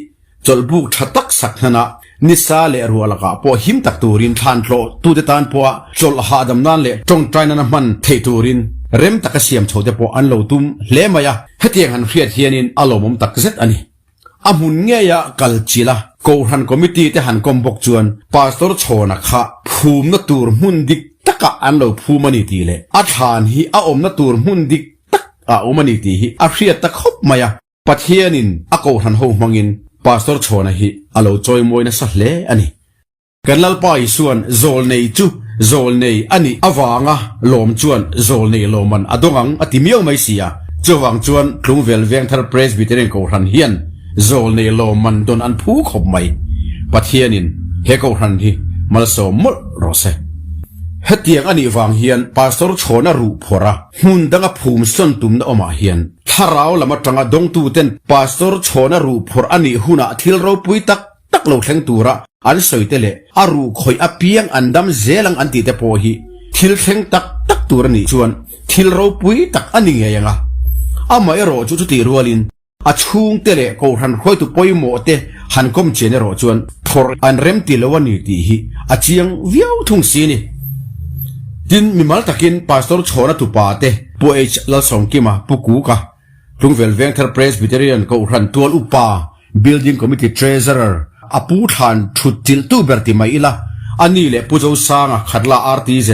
chawlhbuk tha tak sak hnan a, nisa leh ruah lakah pawh him tak turin thlan tlawh tute tan pawha chawlh hahdam nan leh tawngtai nana hman theih turin rem taka siam chho te pawh an lo tum hle mai a. Hetiang han hriat hianin a lawmawm tak zet a ni. A hmun ngeia kal chilh a, Kohhran Committee te han kawm bawk chuan Pastor Chhawna kha phumna tur hmun dik takah an lo phum a ni tih leh a thlan hi a awmna tur hmun dik tak a awm a ni tih hi a hriat ta khawp mai a, Pathianin a Kohhran ho hmangin Pastor Chhawna hi a lo chawimawi nasa hle a ni. Kan Lalpa Isua'n zawlnei chu zawlnei a nih avanga lawm chuan zawlnei lawman a dawng ang a ti miau mai si a. Chuvang chuan Tlungvel Vengthar Presbyterian Kohhran hian zawlnei lawmman dawn an phu khawp mai. Pathianin he Kohhran hi malsawm mawlh rawh se. Hetiang a nih vang hian Pastor Chhawna ruh phawrh a, hmun danga phum sawn tumna awmah hian thlarau lam atanga dawngtuten Pastor Chhawna ruh phawrh a nih hunah thil ropui tak tak lo thleng tura an sawi te leh a ruh khawih apiang an dam zel ang an tih te pawh hi thil thleng tak tak tur a nih chuan thil ropui tak a ni ngei ang a. Amaherawh chu chutih rualin A chhungte leh Kohhran hruaitu pawimawh te han kawm chian erawh chuan phawrh an rem ti lo a ni tih hi a chiang viau thung si a ni. Tin, mimal takin Pastor Chhawna tupa te, Pu H. Lalsawmkima, Pu Kuka, Tlungvel Vengthar Presbyterian Kohhran Tual Upa, Building Committee Treasurer, a pu thlan thut chilhtu ber ti mai ila, a ni leh Pu Zosanga Khatla RTZ,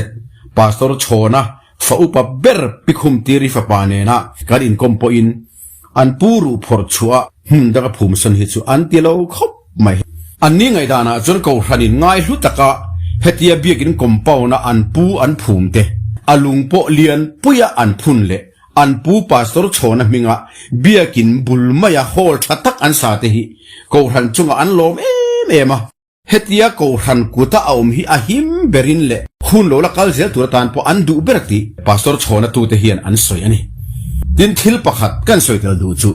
Pastor Chhawna fa upa ber Pikhum Tiri fapa nena kan inkawm pawhin An pu ruh phawrh chhuah hmun danga phumsan hi chu an ti lo khawp mai. An ni ngaihdanah chuan Kohhranin ngai hlu taka hetia biakin compound-a an pu an phum te, a lung pawh lian puia an phun leh an pu Pastor Chhawna hminga biakin bul maia hall tha tak an sa te hi Kohhran chungah an lawm em em a. Hetia Kohhran kuta a awm hi a him berin leh hun lo la kal zel tur atan pawh an duh ber tih Pastor Chhawna tute hian an sawi a ni. Tin, thil pakhat kan sawi tel duh chu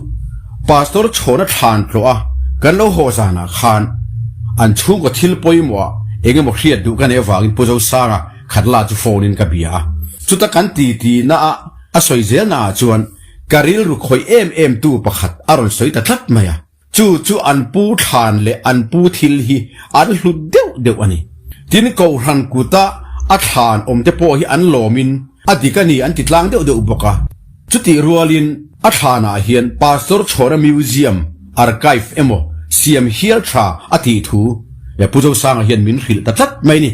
Pastor Chhawna thlan tlawh a kan lo haw zanah khan an chhungkaw thil pawimawh ah eng emaw hriat duh ka nei avangin Pu Zosanga Khatla chu phone in ka bia a. Chuta kan titi na a a sawi zel naah chuan ka rilru khawih em em tu pakhat a rawn sawi ta tlat mai a. Chu chu an pu thlan leh an pu thil hi an hlut deuh deuh a ni. Tin, Kohhran kuta a thlan awmte pawh hi an lawmin a dik a ni an ti tlang deuh deuh bawk a. Chutih rualin a thlanah hian Pastor Chhawna Museum, Archive, emaw siam hial tha a tih thu Pu Zosanga hian min hrilh ta tlat mai ni.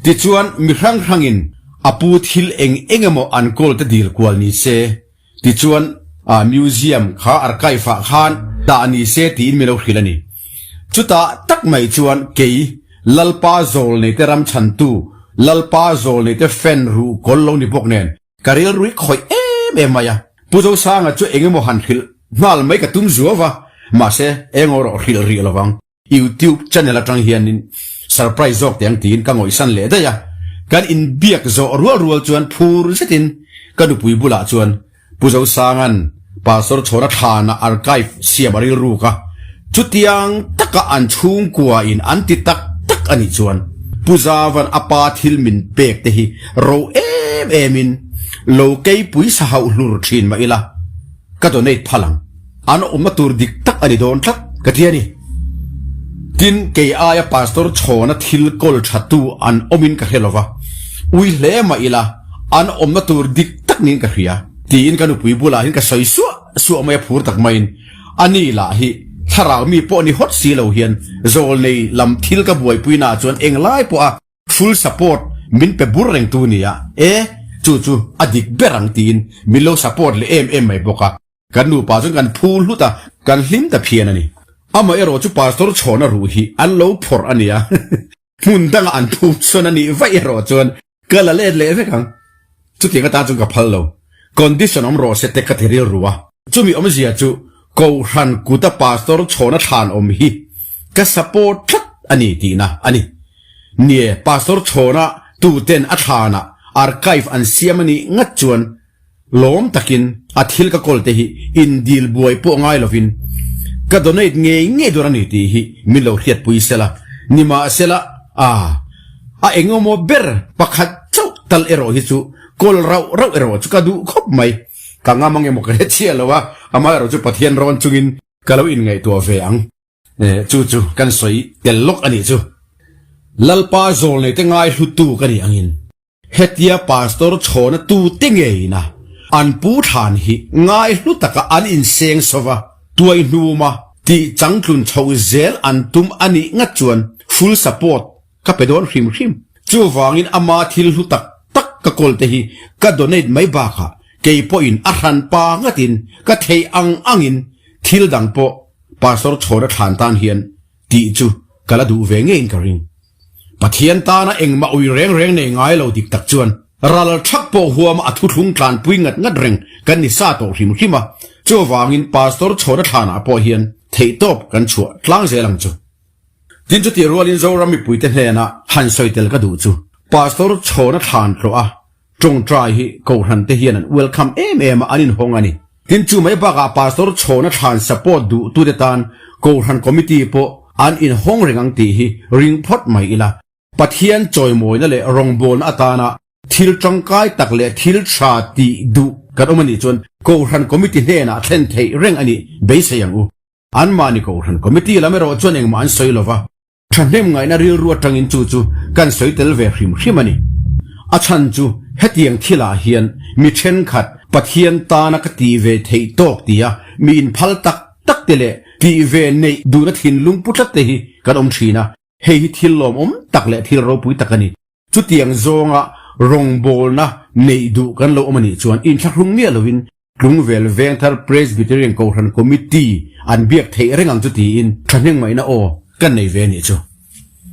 Tichuan, mi hrang hrangin a pu thil eng eng emaw an kawl te dil kual ni se, Tichuan, a museum kha archive ah khan dah ni se tiin min lo hrilh a ni. Chutah tak mai chuan kei, Lalpa Zawlneite ram chhantu, Lalpa Zawlneite fan ruh kawl lo ni bawk nen, ka rilru hi khawih em em mai a. Pu Zosanga chu eng emaw han hrilh nghal mai ka tum zuau va, mahse, eng erawh hrilh rih lovang. Youtube channel atang hianin surprise zawk teh ang tiin ka ngawihsan leh daih a, kan inbiak zawh rual rual chuan phur zetin ka nupui bulah chuan Pu Zosanga'n Pastor Chhawna thlanah archive siam a rilruk a, chutiang taka an chhungkua in an ti tak tak a nih chuan Pu Zava'n a pa thil min pek te hi ro em em in lo keipui sa hauh hlur thin mah ila ka donate phal ang. An awmna tur dik tak a ni dawn tlat ka ti a ni. Tin, kei aia Pastor Chhawna thil kawl thatu an awmin ka hre lo va, ui hle mah ila an awmna tur dik tak niin ka hria, tiin ka nupui bulah hian ka sawi suah suah mai a phur tak maiin a ni lah hi thlarau mi pawh ni hawt si lo hian zawlnei lam thil ka buaipuinaah chuan englai pawha Full support min pe bur reng tu nia e, chu chu a dik ber ang tiin min lo support leh em em mai bawk a. Kan nupa chuan kan phu hlut a, kan hlim ta phian a ni. Amah erawh chu Pastor Chhawna ruh hi an lo phawrh a nia, hmun danga an phum sawn a nih vaih erawh chuan ka la let leh vek ang. Chutiang atan chuan ka phal lo. Condition awm rawh se te ka ti rilru a. Chumi awmzia chu Kohhran kuta Pastor Chhawna thlan awm hi ka support tlat a ni tihna a ni. Nie, Pastor Chhawna tuten a thlanah archive an siam a nih ngat chuan Lawm takin a thil ka kawl te hi indil buai pawh ngai lovin ka donate ngei ngei dawn a ni tih hi min lo hriatpui sela, nimahsela a a engemaw ber pakhat chauh tal erawh hi chu kawl rauh rauh erawh chu ka duh khawp mai. Ka ngam ang emaw ka hre chiah lo a, amaherawh chu Pathian rawn chungin ka lo inngaihtuah ve ang. Chu chu kan sawi tel lawk a nih chu. Lalpa zawlneite ngaihlutu ka nih angin. Hetia Pastor chhawna tute ngeina an pu thlan hi ngai hlu taka an inseng sova, tuai hnuma tih changtlun chhoh zel an tum a nih ngat chuan full support ka pe dawn hrim hrim. Chuvangin ama thil hlu tak tak ka kawl te hi ka donate mai bakah kei pawhin a hranpa ngatin ka theih ang angin thil dang pawh Pastor chhawna thlan tan hian tih chu ka la duh ve ngeiin ka ring. Pathian tana engmah ui reng reng nei ngai lo dik tak chuan. Ral thak pawh huama a thuthlung tlanpui ngat ngat reng kan ni sa tawh hrim hrim a, chuvangin Pastor Chhawna thlanah pawh hian theihtawp kan chhuah tlang zel ang chu. Tin chutih rualin Zoram mipuite hnena han sawi tel ka duh chu Pastor Chhawna thlan tlawh a tawngtai hi Kohhran te hian an welcome em em a, an inhawng a ni. Tin chu mai bakah Pastor Chhawna thlan support duhtute tan Kohhran Committee pawh an inhawng reng ang tih hi ring phawt mai ila. Pathian chawimawina leh rawngbawlna atana thil tangkai tak leh thil tha tih duh kan awm a nih chuan Kohhran Committee hnenah thlen theih reng a nih beisei ang u. Anmahni Kohhran Committee lam erawh chuan engmah an sawi lova, thahnem ngaihna rilru atangin chu chu kan sawi tel ve hrim hrim a ni. A chhan chu hetiang thilah hian mi thenkhat Pathian tana ka tih ve theih tawk tia mi inphal tak tak te leh tih ve neih duhna thinlung pu tlat te hi kan awm thin a. Hei hi thil lawmawm tak leh thil ropui tak a ni. Chutiang zawnga rawngbawlna neih duh kan lo awm a nih chuan inthlahrung miah lovin Tlungvel Vengthar Presbyterian Kohhran Committee an biak theih reng ang chu tiin thahnemngaihna aw kan nei ve a nih chu.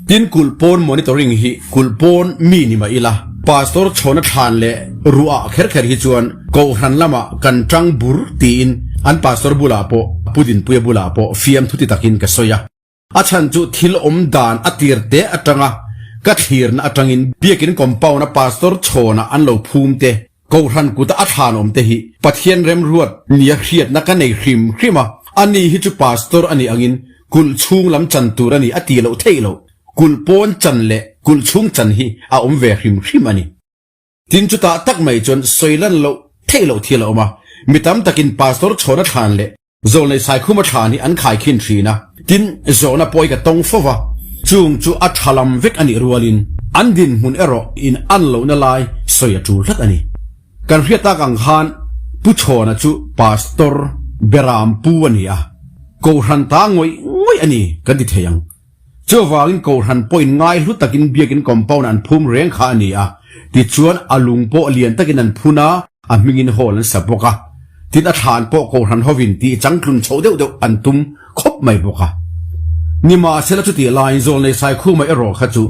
Tin kulh pawn monitoring hi kulh pawn mi ni mah ila Pastor chhawna thlan leh ruah kher kher hi chuan Kohhran lamah kan tang bur tiin an Pastor bulah pawh Pu Dinpuia bulah pawh fiamthu ti takin ka sawi a. A chhan chu thil awm dan a tir te atanga ka thlirna atangin Biakin compound a Pastor chhawnah an lo phum te, Kohhran kuta a thlan awm te hi Pathian remruat nia hriatna ka nei hrim hrim a, ani hi chu Pastor a nih angin kulh chhung lam chan tur a ni a tih loh theih loh, kulh pawn chan leh kulh chhung chan hi a awm ve hrim hrim a ni. Tin chutah tak mai chuan sawi lan loh theih loh thil a awm a, mi tam takin Pastor chhawna thlan leh Zawlnei Saikhuma thlan hi an khaikhin thin a, tin zawhna pawi ka tawng fo va, chung chu a tha lam vek a nih rualin an dinhmun erawh in an lohna lai sawi a tul tlat a ni. Kan hriat tak ang khan Pu Chhawna chu Pastor Beram Pu a ni a, Kohhran ta ngawih ngawih a ni kan ti thei ang. Chuvangin Kohhran pawhin ngai hlu takin biakin compound an phum reng kha a ni a, tichuan a lung pawh lian takin an phun a, a hmingin hall an sa bawk a. Tin a thlan pawh Kohhran hovin tih changtlun chhoh deuh deuh an tum khawp mai bawk a. Nimahsela chutih laiin Zawlnei Saikhuma erawh kha chu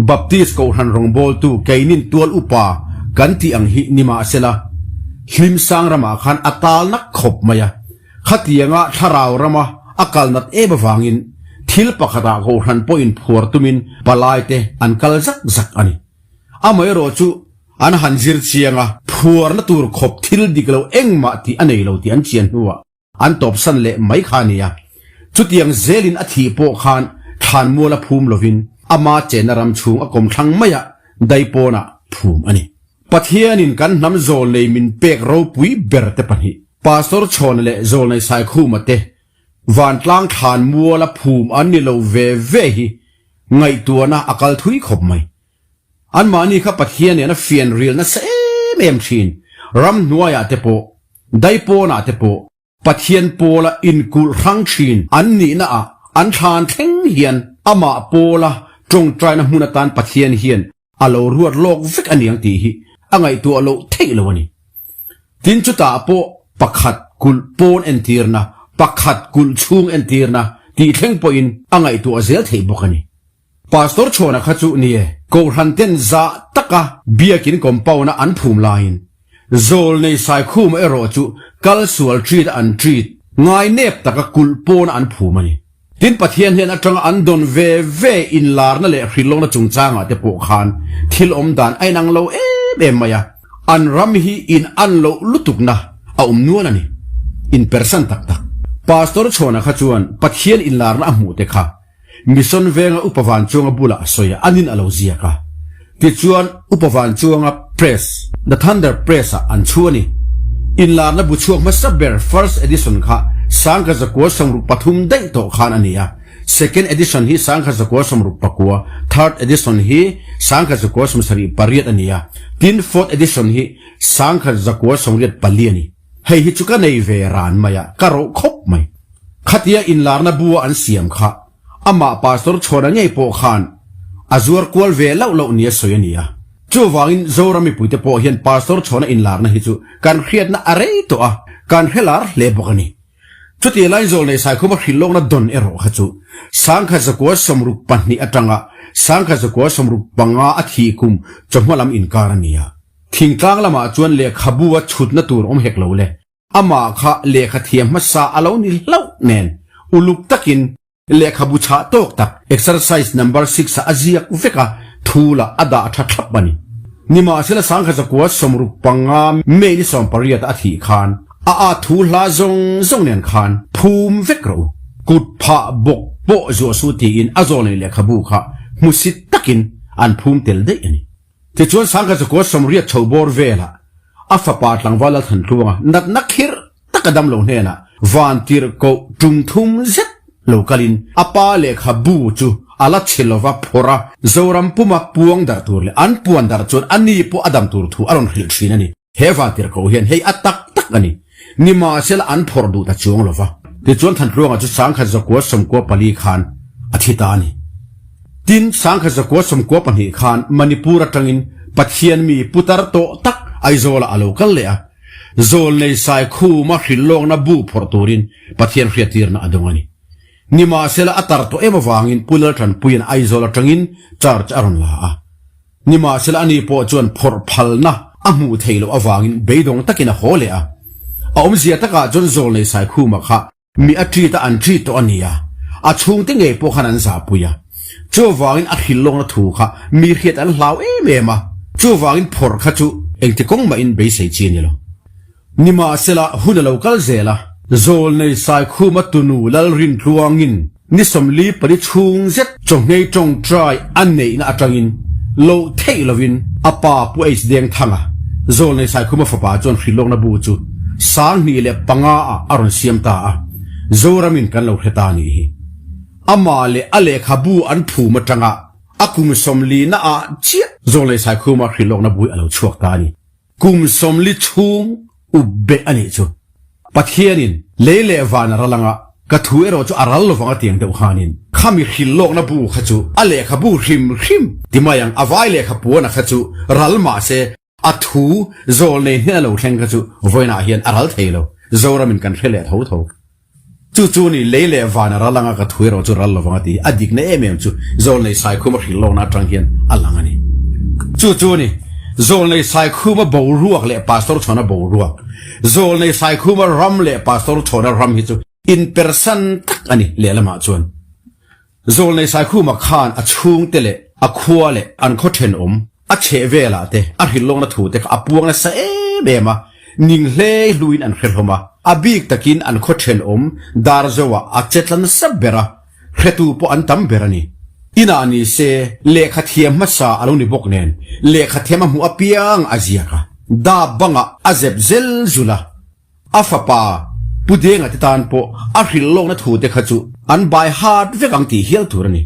Baptist Kohhran rawngbawltu keinin tual upa kan tih ang hi nimahsela Hlimsang ramah khan a tal nak khawp mai a. Khatianga thlarau rama a kal nat em avangin thil pakhatah Kohhran pawhin phuar tumin palaite an kal zak zak a ni. Amaherawh chu an han zir chiang a, phuarna tur khawp thil dik lo engmah tih a nei lo tih an chian hnuah an tawpsan leh mai kha a ni a. Chutiang zelin a thih pawh khan thlanmuala phum lovin ama chenna ram chhung a kawmthlang maiah daipawnah phum a ni. Pathianin kan hnam zawlnei min pek ropui ber te pahnih, Pastor Chhawna leh Zawlnei Saikhuma te vantlang thlan muala phum an ni lo ve ve hi ngaihtuahna a kal thui khawp mai. Anmahni kha Pathian nen a fian ril nasa em em thin, ramhnuaiah te pawh, daipawnah te pawh, Pathian pawla inkulh hrang thin an nihna ah an thlan thleng hian amah pawla tawngtaina hmun atan Pathian hian a lo ruat lawk vek a niang tih hi a ngaihtuah loh theih lo a ni. Tin chutah pawh pakhat kulh pawn entirna, pakhat kulh chhung entirna tih thleng pawhin a ngaihtuah zel theih bawk a ni. Pastor Chhawna kha chu ni e, Kohhran ten zah taka biakin compound-a an phum laiin Zawlnei Saikhuma erawh chu kal sual treat a an treat ngai nep taka kulh pawna an phum a ni. Tin Pathian hnen atanga an dawn ve ve inlarna leh hrilhlawkna chungchangah te pawh khan thil awm dan a inang lo em em mai a, an ram hi in an loh lutukna a awm nual a ni. Inpersan tak tak. Pastor Chhawna kha chuan Pathian inlarna a hmuh te kha Mission venga Upa Vanchuanga bulah a sawi a, anin a lo ziak a. Tichuan, Upa Vanchuanga Press, The Thunder Press-ah an chhu a ni. Inlarna bu chhuak hmasa ber First Edition kha 1963 daih tawh khan a ni a, Second Edition hi 1969, Third Edition hi 1978 a ni a, tin Fourth Edition hi 1984 a ni. Hei hi chu ka nei ve ran mai a, ka roh khawp mai. Khatia inlarna bua an siam kha amah Pastor Chhawna ngei pawh khan a zuar kual ve loh loh nia sawi a ni a. Chuvangin Zoram mipuite pawh hian Pastor Chhawna inlarna hi chu kan hriatna a rei tawh a, kan hre lar hle bawk a ni. Chutih laiin Zawlnei Saikhuma hrilhlawkna dawn erawh kha chu 1962 atanga 1965 a thih kum chawhma lam inkar a ni a. Thingtlang lamah chuan lehkhabu a chhutna tur awm hek lo le. Amah kha lehkha thiam hmasa a lo ni hlauh nen uluk takin Lehkhabu chhah tawk tak exercise number six ah a ziak vek a, thu lah a dah tha thlap a ni. Nimahsela sangkhat zakua 60 panga May ni 18 a thih khan a a thu hla zawng zawng nen khan phum vek rawh u. Kut phah bawk pawh zuah su tiin a zawlnei lehkhabu kha hmusit takin an phum tel daih a ni. Tichuan sangkhat zakua 80 chho bawr velah a fapa tlangval Lalthantluanga natna khirh tak a damlo hnenah vantirhkoh tum thum zet lo kalin a pa lehkha bu chu a la chhe lova phawrh a, Zoram puma puang darh tur leh an puan darh chuan a ni pawh a dam tur thu a rawn hrilh thin a ni. He vantirhkoh hian hei a tak tak a ni. Nimahsela an phawrh duh ta chuang lova. Tichuan Thantluanga chu sangkhat zakua 94 khan a thi ta a ni. Tin, sangkhat zakua 92 khan Manipur atangin Pathian mi putar tawh tak Aizawlah a lo kal leh a. Zawlnei Saikhuma hrilhlawkna bu phawrh turin Pathian hriattirna a dawng a ni. Nimahsela a tar tawh em avangin Pu Laltanpuia'n Aizawl atangin charge a rawn la a. Nimahsela ani pawh chuan phawrh phalna a hmuh theih loh avangin beidawng takin a haw leh a. A awmzia takah chuan Zawlnei Saikhuma kha Mi a treat a an treat tawh a nia, a chhungte ngei pawh khan an zahpui a. Chuvangin a hrilhlawkna thu kha mi hriat an hlau em em a, chuvangin phawrh kha chu engti kawng mahin beisei chi a ni lo. Nimahsela hun a lo kal zel a, Zawlnei Saikhuma tunu Lalrintluangin ni 44 chhung zet chawhngei tawngtai a neihna atangin loh theih lovin a pa Pu H Dengthanga, Zawlnei Saikhuma fapa chuan hrilhlawkna bu chu 2005 ah a rawn siam ta a, Zoramin kan lo hre ta a nih hi. Amah leh a lehkhabu an phum atanga a kum 40 na ah chiah Zawlnei Saikhuma hrilhlawkna bu hi a lo chhuak ta a ni. Kum 40 chhung up beh a nih chu. Pathianin lei leh van a ral anga, ka thu erawh chu a ral lovang a tiang deuh khanin khami hrilhlawkna bu kha chu a lehkhabu hrim hrim ti mai ang, a vai lehkha puana kha chu ral mah se a thu zawlnei hnen a lo thleng kha chu vawiinah hian a ral thei lo, Zoramin kan hre leh tho tho. Chu chu ni lei leh van a ral anga ka thu erawh chu ral lovang a ti. A dikna em em chu Zawlnei Saikhuma hrilhlawkna atang hian a lang a ni. Chu chu ni Zawlnei Saikhuma boruak leh Pastor Chhawna boruak, Zawlnei Saikhuma ram leh Pastor Chhawna ram hi chu inpersan tak a ni lehlamah chuan. Zawlnei Saikhuma khan a chhungte leh a khua leh an khaw thenawm a chheh velah te a hrilhlawkna thu te kha a puang nasa em em a, ning hlei hluin an hre hlawm a, a bik takin an khaw thenawm Darzoah a che tla nasa ber a, hretu pawh an tam ber a ni. Inah ni se lehkha thiam hmasa a lo ni bawk nen lehkha thiam a hmuh apiang a ziak a, dap bangah a zep zel zul a. A fapa Pu Denga te tan pawh a hrilh lawkna thu te kha chu an bai hat vek ang tih hial tur a ni.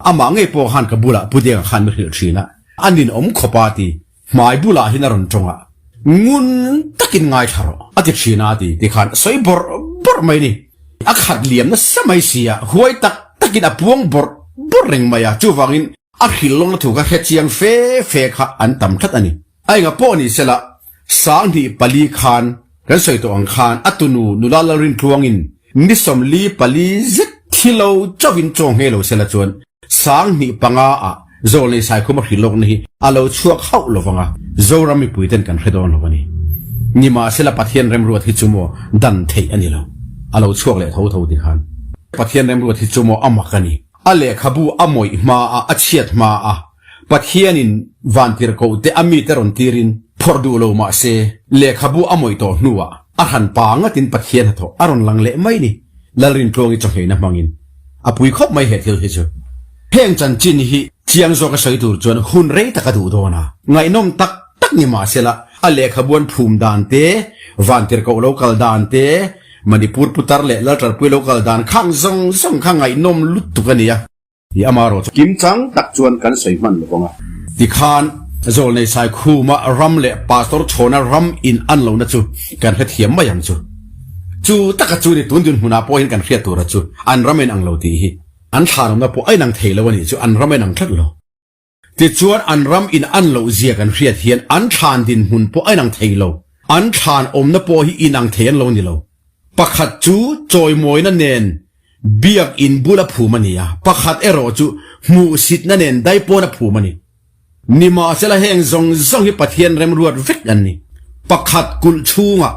Amah ngei pawh khan ka bulah Pu Denga khan mi hrilh thin a, a ninawm khawp a ti. Hmai bulah hian a rawn tawng a, ngun takin ngaithla rawh a ti thin a a ti ti khan a sawi bawrh bawrh mai a ni. A khat liam nasa mai si a, huai tak takin a puang bawrh bawrh reng mai a, chuvangin a hrilh lawkna thu kha hrechiang fe fe kha an tam tlat a ni. A enga pawh ni sela, 2004 khan kan sawi tawh ang khan a tunu nula Lalrintluangin ni 44 zet thi lo chauhin chaw nghe lo sela chuan 2005 ah Zawlnei Saikhuma hrilhlawkna hi a lo chhuak hauh lo vang a, Zoram mipuiten kan hre dawn lo a ni. Nimahsela Pathian remruat hi chu maw dan theih a ni lo, a lo chhuak leh tho tho ti khan. Pathian remruat hi chu maw a mak a ni. A lehkhabu a mawih hma a, a chhiat hma a. Pathianin vantirhkoh te a mite rawn tirin phawrh duh lo mah se, lehkhabu a mawih tawh hnuah a hran pa ngatin Pathian hnathawh a rawn lang leh mai ni. Lalrintluangi chawhneihna hmangin a pui khawp mai he thil hi chu. Heng chanchin hi chiang zawka sawi tur chuan hun rei tak a duh dawn a, ngaihnawm tak tak ni mah sela a lehkhabuan phum dan te, vantirhkoh lo kal dan te, Manipur putar leh Laltarpui lo kal dan khang zawng zawng kha ngaihnawm lutuk a nia. Ti ama rawh chu. Kimchang tak chuan kan sawi hman lo vang a. Tikhan Zawlnei Saikhuma ram leh Pastor Chhawna ram in an lohna chu kan hrethiam mai ang chu. Chu taka chu ni tun dinhmunah pawh hian kan hriat tura chu an ram in ang lo tih hi. An thlanawmna pawh a inang thei lo a nih chu an ram a inang tlat lo. Tichuan an ram in an loh zia kan hriat hian an thlan dinhmun pawh a inang thei lo. An thlan awmna pawh hi inang thei an lo ni lo. Pakhat chu chawimawina nen biak in bula phum a ni a, pakhat erawh chu hmuhsitna nen daipawn a phum a ni. Nimahsela heng zawng zawng hi Pathian remruat vek an ni. Pakhat kulh chhungah,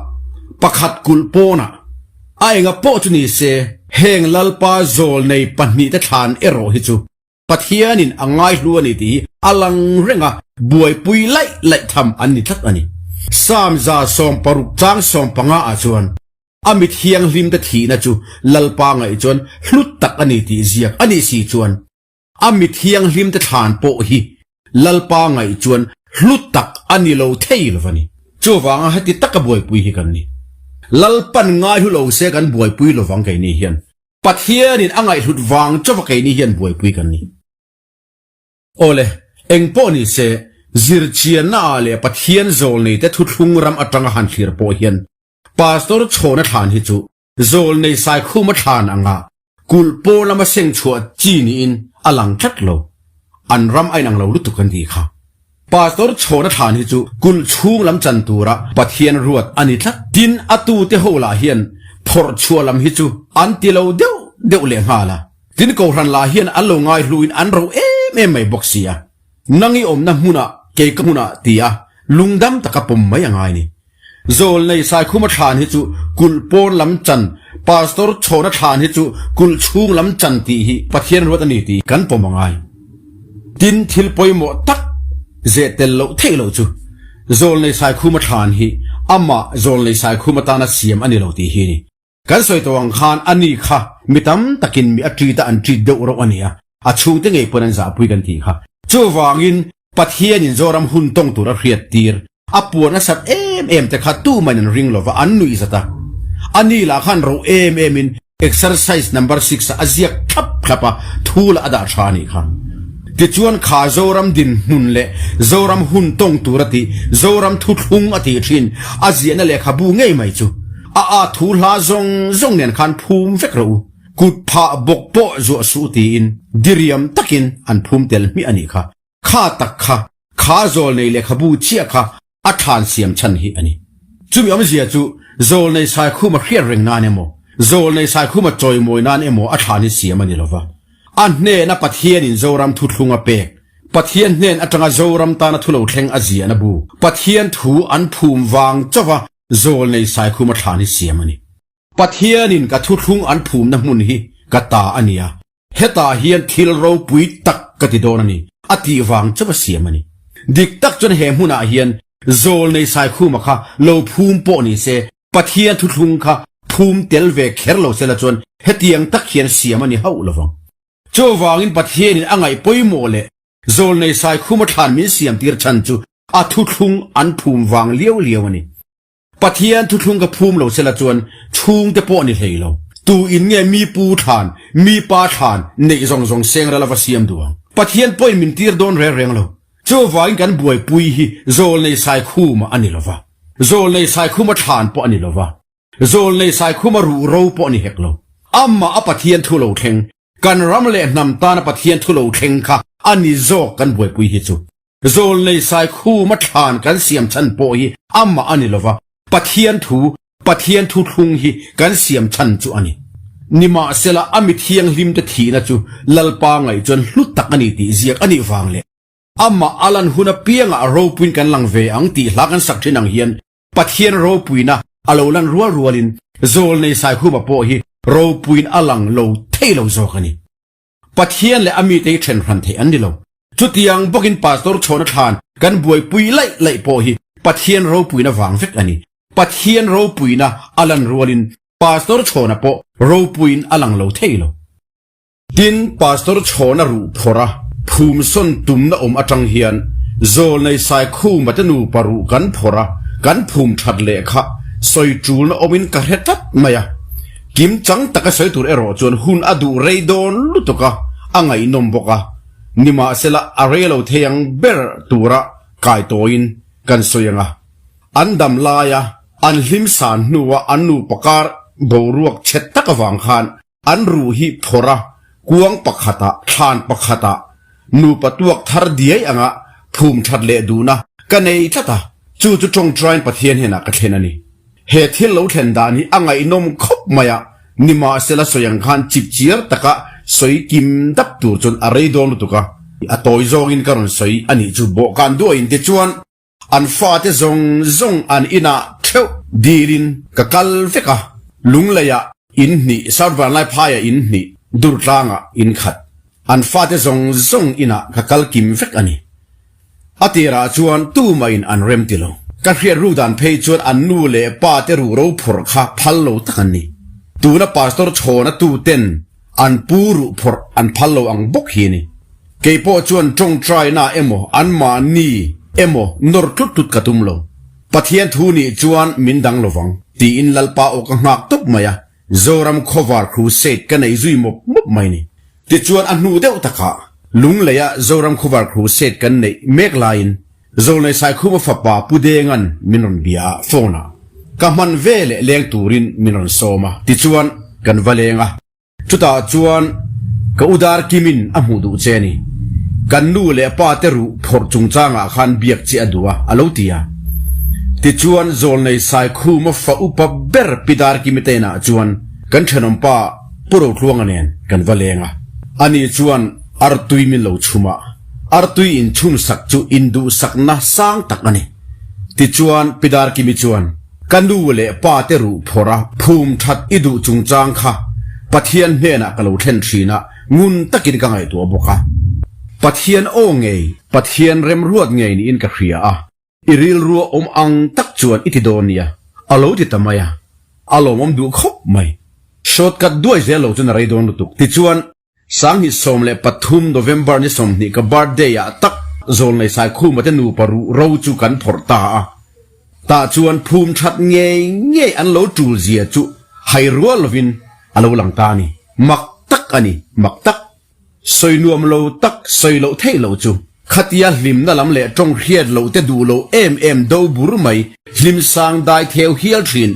pakhat kulh pawnah, a enga pawh chu ni se, heng Lalpa zawlnei pahnihte thlan erawh hi chu Pathianin a ngaihlu a ni tih hi a lang reng a, buaipui laih laih tham an ni tlat a ni. Psalm 160 chang 15 ah chuan a mi thianghlimte thihna chu Lalpa ngaih chuan hlu tak a ni tih ziak a nih si chuan a mi thianghlimte thlan pawh hi Lalpa ngaih chuan hlu tak a ni lo thei lo va ni. Chuvanga heti taka buaipui hi kan ni. Lalpan ngaihlu lo se kan buaipui lovang keini hian. Pathianin a ngaihhlut vang chauha keini hian buaipui kan ni. Awle, eng pawh ni se, zirchianna ah leh Pathian zawlneite thuthlung ram atanga han thlir pawh hian Pastor Chhawna thlan hi chu zawlnei Saikhuma thlan anga kulh pawl lama seng chhuah chi niin a lang tlat lo. An ram a inang lo lutuk kan tih kha. Pastor Chhawna thlan hi chu kulh chhung lam chan tura Pathian ruat a ni tlat. Tin, a tute ho lah hian phawrh chhuah lam hi chu an ti lo deuh deuh leh nghal a. Tin, Kohhran lah hian an lo ngaihluin an ro em em mai bawk si a. Nang i awmna hmunah kei ka hmunah ti a lungdam taka pawm mai a ngai ni. Zawlnei Saikhuma thlan hi chu kulh pawn lam chan, Pastor Chhawna thlan hi chu kulh chhung lam chan tih hi Pathian ruat a ni tih kan pawm a ngai. Tin, thil pawimawh tak zeh tel loh theih loh chu Zawlnei Saikhuma thlan hi amah Zawlnei Saikhuma tana siam a ni lo tih hi a ni. Kan sawi tawh ang khan a ni kha mi tam takin mi a treat a an treat deuh reuh a ni a, a chhungte ngei pawn an zahpui kan tih kha. Chuvangin Pathianin Zoram hun tawng tur a hriat tir, a puan a sat em em te kha tumahin an ring lova an nuih zat a. A ni lah khan ro em em in exercise number six ah a ziak thlap thlap a, thu lah a dah tha a nih kha. Tichuan kha Zoram dinhmun leh Zoram hun tawng tur a tih, Zoram thuthlung a tih thin, a ziahna lehkhabu ngei mai chu. A a thu hla zawng zawng nen khan phum vek rawh u, kut phah bawk pawh zuah suh tiin diriam takin an phum tel hmiah a nih kha. Kha tak kha, kha zawlnei lehkhabu chiah kha a thlan siam chhan hi a ni. Chumi awmzia chu zawlnei Saikhuma hriat reng nan emaw, zawlnei Saikhuma chawimawi nan emaw a thlan hi siam a ni lova. A hnena Pathianin Zoram thuthlung a pek, Pathian hnen atanga Zoram tana thu lo thleng a ziahna bu, Pathian thu an phum vang chauha Zawlnei Saikhuma thlan hi siam a ni. Pathianin ka thuthlung an phumna hmun hi ka ta a nia, hetah hian thil ropui tak ka ti dawn a ni, a tih vang chauh a siam a ni. Dik tak chuan he hmunah hian Zawlnei Saikhuma kha lo phum pawh ni se, Pathian thuthlung kha phum tel ve kher lo sela chuan hetiang tak hian siam a ni hauh lovang. Chuvangin Pathianin a ngaih pawimawh leh Zawlnei Saikhuma thlan min siam tir chhan chu a thuthlung an phum vang liau liau a ni. Pathian thuthlung ka phum lo sela chuan chhungte pawh ni hlei lo. Tu in nge mi pu thlan, mi pa thlan neih zawng zawng seng ral a va siam duh ang? Pathian pawhin min tir dawn reng reng lo. Chuvangin kan buaipui hi Zawlnei Saikhuma a ni lo va, Zawlnei Saikhuma thlan pawh a ni lo va, Zawlnei Saikhuma ruhro pawh a ni hek lo. Amah a Pathian thu lo thleng, kan ram leh hnam tana Pathian thu lo thleng kha a ni zawk kan buaipui hi chu. Zawlnei Saikhuma thlan kan siam chhan pawh hi amah a ni lova, Pathian thu, Pathian thuthlung hi kan siam chhan chu a ni. Nimahsela a mi thianghlimte thihna chu Lalpa ngaih chuan hlu tak a ni tih ziak a nih vang leh amah a lan hun apiangah ropuiin kan lang ve ang tih hla kan sak thin ang hian Pathian ropuina a lo lan rual rualin Zawlnei Saikhuma pawh hi ropuiin a lang lo thei lo zawk a ni. Pathian leh a mite hi then hran theih an ni lo. Chutiang bawkin Pastor Chhawna thlan kan buaipui laih laih pawh hi Pathian ropuina vang vek a ni. Pathian ropuina a lan rualin Pastor Chhawna pawh ropuiin a lang lo thei lo. Tin, Pastor Chhawna ruh phawrh a phumsawn tumna awm atang hian Zawlnei Saikhuma te nupa ruh kan phawrh a, kan phum that leh kha sawi tulna awmin ka hre tlat mai a. Kim chang taka sawi tur erawh chuan hun a duh rei dawn lutuk a, a ngaihnawm bawk a. Nimahsela a rei lo thei ang ber tura kai tawiin kan sawi ang a. An dam laia an hlim san hnua an nupa kar boruak chhe tak avang khan an ruh hi phawrh a, kuang pakhatah, thlan pakhatah nupa tuak thar diai anga phum that leh duhna ka nei tlat a, chu chu tawngtain Pathian hnenah ka thlen a ni. He thil lo thlen dan hi a ngaihnawm khawp mai a, nimahsela sawi ang khan chipchiar taka sawi kim dap tur chuan a rei dawn lutuk a. A tawi zawngin ka rawn sawi a nih chu bawhkan duahin tichuan an fate zawng zawng an inah theuh dilin ka kal vek a, Lungleiah in hnih, South Vanlaiphaiah in hnih, Durtlangah in khat. An fate zawng zawng inah ka kal kim vek a ni. A tirah chuan tumahin an rem ti lo. Ka hriat ru dan phei chuan an nu leh pa te ruh ro phawrh kha phal lo tak an ni. Tuna Pastor chhawna tu ten an pu ruh phawrh an phal lo ang bawk hi a ni. Kei pawh chuan tawngtaina emaw anmahni emaw nawr tlut tlut ka tum lo. Pathian thu nih chuan min dang lovang tiin Lalpa aw ka nghak tawp mai a. Zoram Khawvar Crusade ka nei zui mawp mawp mai ni. Tichuan a hnu deuh takah Lungleia Zoram Khawvar Crusade kan neih mek laiin Zawlnei Saikhuma fapa Pu Denga'n min rawn bia a, phone ah ka hman ve leh leng turin min rawn sawm a, tichuan kan va leng a. Chutah chuan ka u dar Kimin a hmuh duh che ni. Kan nu leh pa te ruh phawrh chungchangah khan biak che a duh a, a lo ti a. Tichuan Zawlnei Saikhuma fa upa ber Pi Darkimi te inah chuan kan thenawmpa Pu Rotluanga nen kan va leng a. Ani chuan artui min lo chhum a, artui inchhumsak chu induhsakna sang tak a ni. Tichuan Pi Darkimi chuan. Ka nu leh pa te ruh phawrh a, phum that i duh chungchang kha Pathian hnenah ka lo thlen thin a, ngun takin ka ngaihtuah bawk a. Pathian aw ngei, Pathian remruat ngei niin ka hria a, i rilrua awm ang tak chuan i ti dawn nia, a lo ti ta mai a, a lawmawm duh khawp mai. Shortcut duai zel lo chuan a rei dawn lutuk. Tichuan. 2013 November ni 20 ka birthday ah tak Zawlnei Saikhuma te nupa ruh ro chu kan phawrh ta a. Tah chuan phum that ngei ngei an lo tul zia chu hai rual lovin a lo lang ta a ni. Mak tak a ni, mak tak. Sawi nuam lo tak, sawi loh theih loh chu. Khatia hlimna lam leh tawng hriat loh te duh lo em em do bur mai, hlim sang dai theu hial thin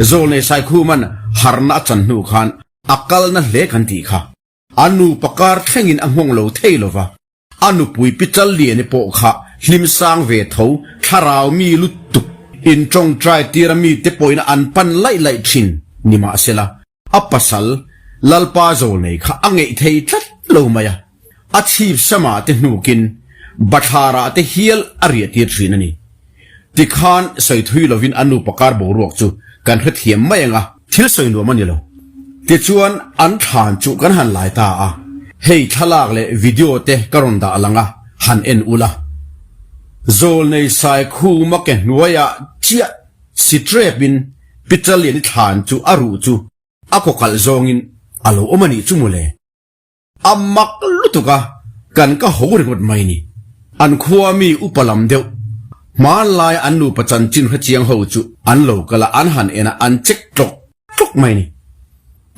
Zawlnei Saikhuma'n harna a chan hnu khan A kalna hle kan tih kha. A nupa kar thlengin a nghawng lo thei lo va, a nupui pi Challiani pawh kha hlim sang ve tho, thlarau mi lutuk, in tawngtai tira mite pawhin an pan laih laih thin nimahsela, a pasal Lalpa Zawlnei kha a ngeih thei tlat lo mai a, a chhip samah te hnukin bathlarah te hial a riah tir thin a ni. Tikhan sawi thui lovin a nupa kar boruak chu kan hrethiam mai ang a, thil sawi nuam a ni lo. Tichuan an thlan chu kan han lai ta a, hei thlalak leh video te ka rawn dah lang a, han en ula. Zawlnei Saikhuma ke hnuaiah chiah si trepin Pichaliani thlan chu a ruh chu a kawkalh zawngin a lo awm a nih chu mawle. A mak lutuk a, kan ka ho ringawt mai ni. An khua mi upa lam deuh, hmanlai an nupa chanchin hrechiang ho chu an lo kal a, an han en a, an check tlawk tlawk mai ni.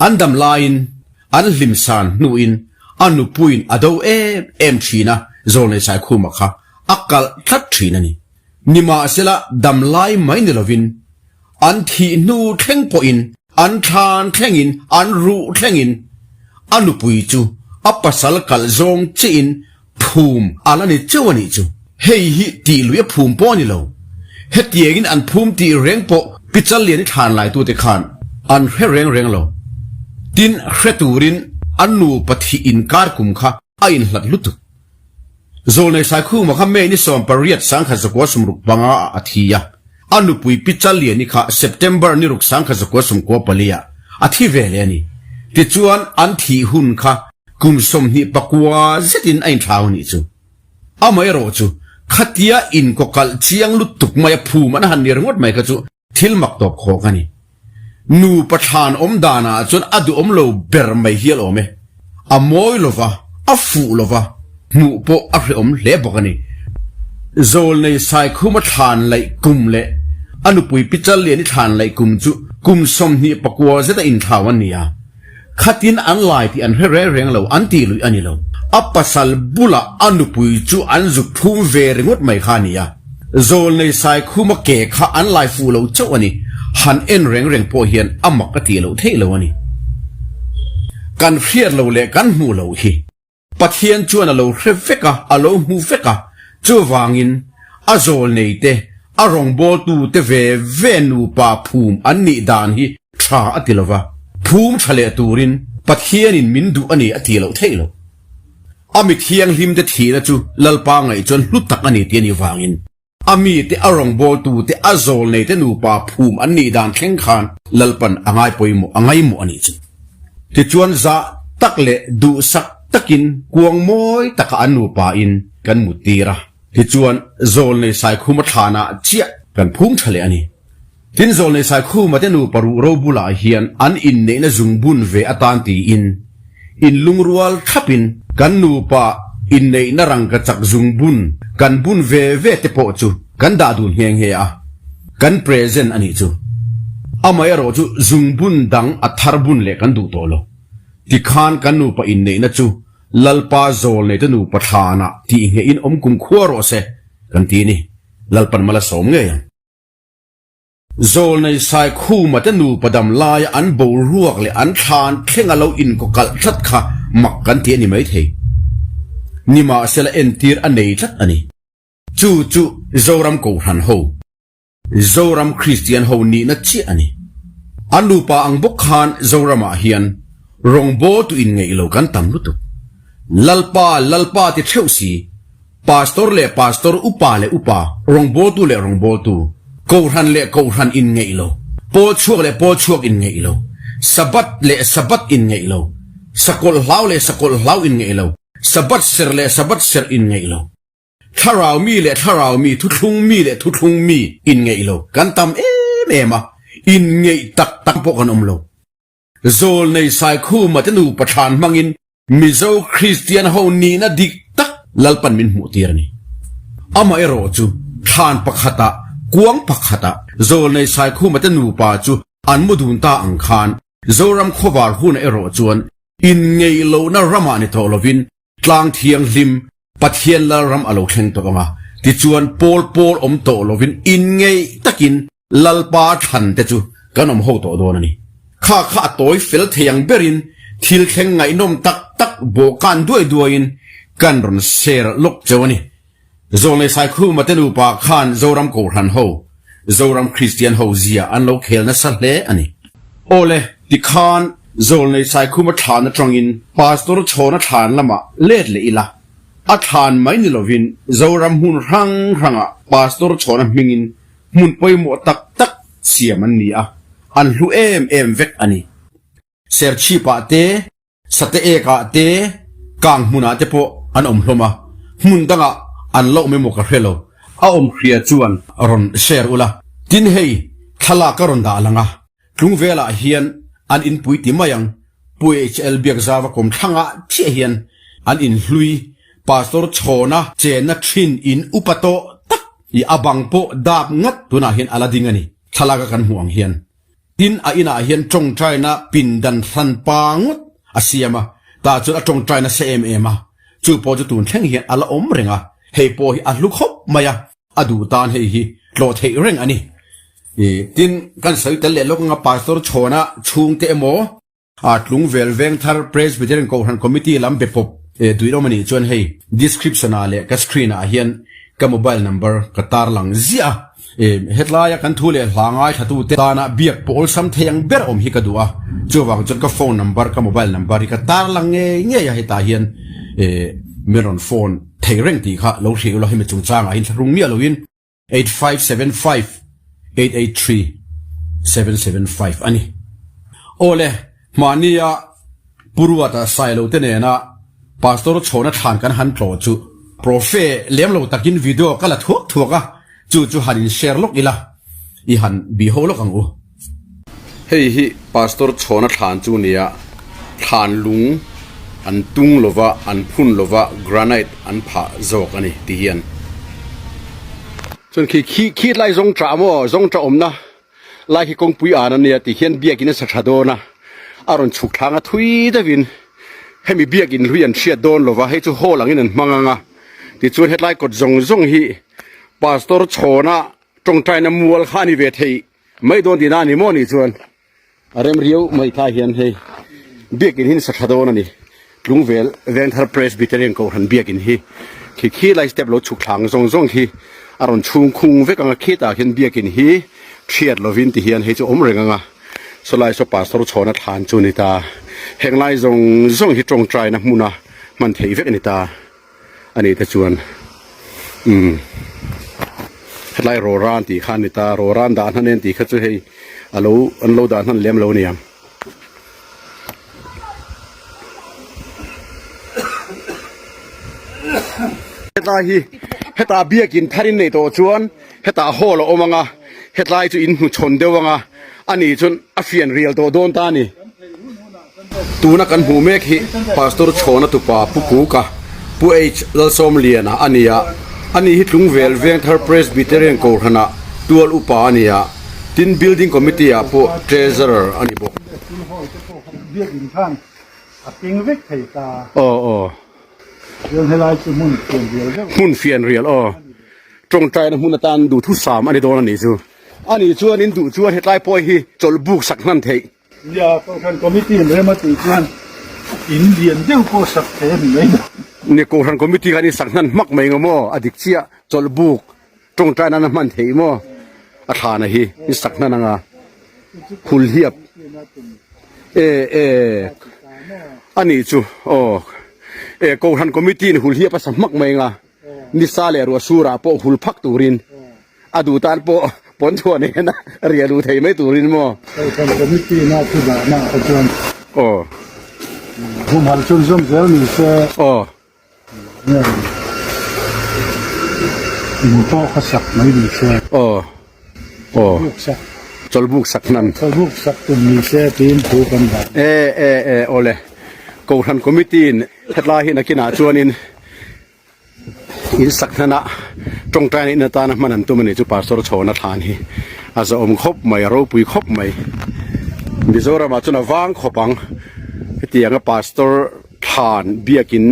An dam laiin, an hlim san hnuin a nupuiin a do em em thin a, Zawlnei Saikhuma kha a kalh tlat thin a ni. Nimahsela dam lai mai ni lovin An thih hnu thleng pawhin, an thlan thlengin, an ruh thlengin a nupui chu a pasal kalh zawng chiin phum a la ni cheu a nih chu. Hei hi tih lui a phum pawh a ni lo. Hetiangin an phum tih reng pawh Pi Challiani thlan laitute khan an hre reng reng lo. Tin, hre turin a nupa thih inkar kum kha a inhlat lutuk. Zawlnei Saikhuma kha May ni 18 1965 ah a thi a, a nupui Pi Challiani kha September ni ruk 1994 ah a thi ve leh a ni. Tichuan an thih hun kha kum 29 zetin a inthlau a nih chu. Amaherawh chu khatia inkawkalh chiang lutuk mai a phum an han ni ringawt mai kha chu Thil mak tawp khawk a ni. Nupa thlan awm danah chuan a duhawm lo ber mai hial awm e. A mawi lo va, a fuh lo va, hmuh pawh a hrehawm hle bawk a ni. Zawlnei Saikhuma thlan laih kum leh a nupui Pi Challiani thlan laih kum chu kum 29 zeta inthlau an ni a. Khatin an lai tih an hre reng reng lo, an tih luih a ni lo. A pasal bulah a nupui chu an zuk phum ve ringawt mai kha a ni a. Zawlnei Saikhuma ke kha an lai fuh lo chauh a ni. Han en reng reng pawh hian a mak a tih loh theih lo a ni. Kan hriat lo leh kan hmuh loh hi. Pathian chuan a lo hre vek a, a lo hmu vek a, chuvangin a zawlnei te, a rawngbawltu te ve ve nupa phum an nih dan hi tha a ti lo va, phum tha leh turin Pathianin min duh a ni a ti loh theih loh. A mi thianghlimte thihna chu Lalpa ngaih chuan hlu tak a ni tih a nih vangin a mite, a rawngbawltute, a zawlneite nupa phum an nih dan thleng khan Lalpan a ngai pawimawh, a ngaimawh a nih chu. Tichuan zah tak leh duhsak takin kuang mawi taka an nupain kan muttir a. Tichuan zawlnei Saikhuma thlanah chiah kan phum tha leh a ni. Tin, Zawlnei Saikhuma te nupa ruh ro bulah hian an inneihna zungbun ve atan tiin inlungrual thlapin kan nupa inneihna rangkachak zungbun kan bun ve ve te pawh chu kan dah dun nghe nghe a, kan present a nih chu. Amaherawh chu zungbun dang a thar bun leh kan duh tawh lo. Tikhan kan nupa inneihna chu Lalpa Zawlnei te nupa thlanah tihnghehin awm kumkhua rawh se kan ti ni. Lalpan mal a sawm ngei ang. Zawlnei Saikhuma te nupa dam laia an boruak leh an thlan thleng a lo inkawkalh tlat kha mak kan ti a ni maithei. Nimahsela entir a nei tlat a ni. Chu chu Zoram Kohhran ho, Zoram Kristian ho nihna chiah a ni. An nupa ang bawk khan Zoramah hian rawngbawltu inngeih lo kan tam lutuk. Lalpa, Lalpa ti theuh si, Pastor leh pastor, upa leh upa, rawngbawltu leh rawngbawltu, kohhran leh kohhran inngeih lo, pawl chhuak leh pawl chhuak inngeih lo, Sabbath leh Sabbath inngeih lo, sakawlh hlau leh sakawlh hlau inngeih lo, Sabbath serh leh Sabbath serh inngeih lo, thlarau mi leh thlarau mi, thuthlung mi leh thuthlung mi inngeih lo kan tam em em a, inngeih tak tak pawh kan awm lo. Zawlnei Saikhuma te nupa thlan hmangin Mizo Kristian ho nihna dik tak Lalpan min hmuh tir a ni. Amaherawh chu thlan pakhatah, kuang pakhatah Zawlnei Saikhuma te nupa chu an mu dun ta ang khan Zoram khawvar hunah erawh chuan inngeih lohna ramah ni tawh lovin Tlang thianghlim Pathian Lalram a lo thleng tawh ang a, tichuan pawl pawl awm tawh lovin inngeih takin Lalpa thlan te chu kan awm ho tawh dawn a ni. Kha kha a tawi fel thei ang berin thil thleng ngaihnawm tak tak bawhkan duai duaiin kan rawn share lawk cheu a ni. Zawlnei Saikhuma te nupa khan Zoram Kohhran ho, Zoram Kristian ho zia an lo khel nasa hle a ni. Awle, tikhan Zawlnei Saikhuma thlan atangin Pastor Chhawna thlan lamah let leh ila, a thlan mai ni lovin Zoram hmun hrang hrangah Pastor Chhawna hmingin hmun pawimawh tak tak siam an ni a, an hlu em em vek a ni. Serchhipah te Sate ekah te, kang hmunah te pawh an awm hlawm a, hmun dangah an loh mai maw ka hre lo. A awm hria chuan rawn share ula. Tin hei, thlalak ka rawn dah lang a, Tlungvelah hian an inpui ti mai ang, Pu HL Biakzava kawmthlangah chiah hian an inhlui, Pastor Chhawna chenna thin in upa tawh tak i a bang pawh dap ngat tunah hian a la ding a ni, thlalaka kan hmuh ang hian. Tin, a inah hian tawngtaina pindan hran pa ngawt a siam a, tah chuan a tawngtai nasa em em a, chu pawh chu tun thleng hian a la awm reng a, hei pawh hi a hlu khawp mai a, a duh tan hei hi tlawh theih reng a ni. Tin, kan sawi tel leh lawk anga Pastor Chhawna chhungte emaw, A Tlungvel Vengthar Presbyterian Kohhran Committee lam be pawp duih awm a nih chuan hei description ah leh ka screen ah hian ka mobile number ka tarlang ziah a. Hetlaia kan thu leh hla ngaithlatute tana biak pawh awlsam thei ang ber awm hi ka duh a, chuvang chuan ka phone number, ka mobile number hi ka tarlang ngei ngei a, hetah hian min rawn phone thei reng tih kha lo hrilh ula hemi chungchangah hian thlahrung miah loin 8575 883 775 a ni. Awle, hmahnia Pu Ruata Sailo te nena Pastor Chhawna thlan kan han tlawh chu Profe lem lo takin video ka la thuak thuak a, chu chu han in share lawk ila, i han bih ho lawk ang u. Hei hi Pastor Chhawna thlan chu nia, thlan lung an tung lova, an phun lova, granite an phah zawk a ni ti hian. Chuan khi khi khi lai zawng tah maw, zawng tah awmna lai khi kawngpui an a nia ti hian biakin a sa tha dawn a, a rawn chhuk thlang a thui deuhin hemi biakin hlui an hriat dawn lova, hei chu hall angin an hmang ang a, tichuan hetlai kawt zawng zawng hi Pastor Chhawna Tawngtaina mual kha a ni ve thei mai dawn tihna a ni maw nih chuan a rem riau mai thlai hian hei biakin hi sa tha dawn a ni. Tlungvel Vengthar Presbyterian Kohhran biakin hi khi khi lai step lo chhuk thlang zawng zawng khi a rawn chhung khung vek ang a khitah khian biakin hi thiat lovin ti hian hei chu awm reng ang a sawlai saw pastor chhawna thlan chu a ni ta. Heng lai zawng zawng hi tawngtaina hmuna. hman theih vek a ni ta a nih te chuan umm hetlai rawran tih kha a ni ta rawran dah hnan en tih kha chu hei a lo an lo dah hnan lem lo a ni ang. Hetlai hi hetah biakin thar in neih tawh chuan hetah hall a awm ang a hetlai chu in hnuchhawn deuh ang a ani chuan a fian rial tawh dawn ta a ni. Tuna kan hmuh mek hi Pastor Chhawna tupa Pu Kuka, Pu H. Lalsawmliana a ni a, ani hi Tlungvel Vengthar Presbyterian Kohhranah tual upa a ni a, tin Building Committee ah pawh Treasurer a ni bawk. Aw aw. Hmun fianrial aw. Tawngtaina hmun atan duhthusam a ni dawn a nih chu. Ani chuan in duh chuan hetlai pawh hi chawlh buk sak hnan theih. Nia, Kohhran Committee in rem a tih chuan in lian deuh pawh sak thei a ni mai lo. Nia, Kohhran Committee khan in sak hnan hmak mai ngo maw? A dik chiah, chawlh buk tawngtai nan a hman theih maw? A thlana hi in sak hnan anga hul hiap e e a nih chu aw e Kohhran Committee in hul hiap a sa hmak mai anga nisa leh ruah surah pawh hul phak turin A duh tan pawh pawn chhuah nen a riah luh thei mai turin maw? Kohhran Committee na thu dahna ah kha chuan Aw. Humhalh chhunzawm zel ni se. Aw. Nge in pawh kha sak mai ni se. Aw. Aw. Chawlhbuk sak. Chawlhbuk sak hnan. Chawlhbuk sak tum ni se tiin thu kan dah. E e e awle. Kohhran Committee in hetlai hi nakinah chuanin In sak hnana tawngtaina in atana hman an tum a ni chu Pastor Chhawna thlan hi a zahawm khawp mai a ropui khawp mai Mizoramah chuan a vang khawp ang hetianga Pastor thlan biakin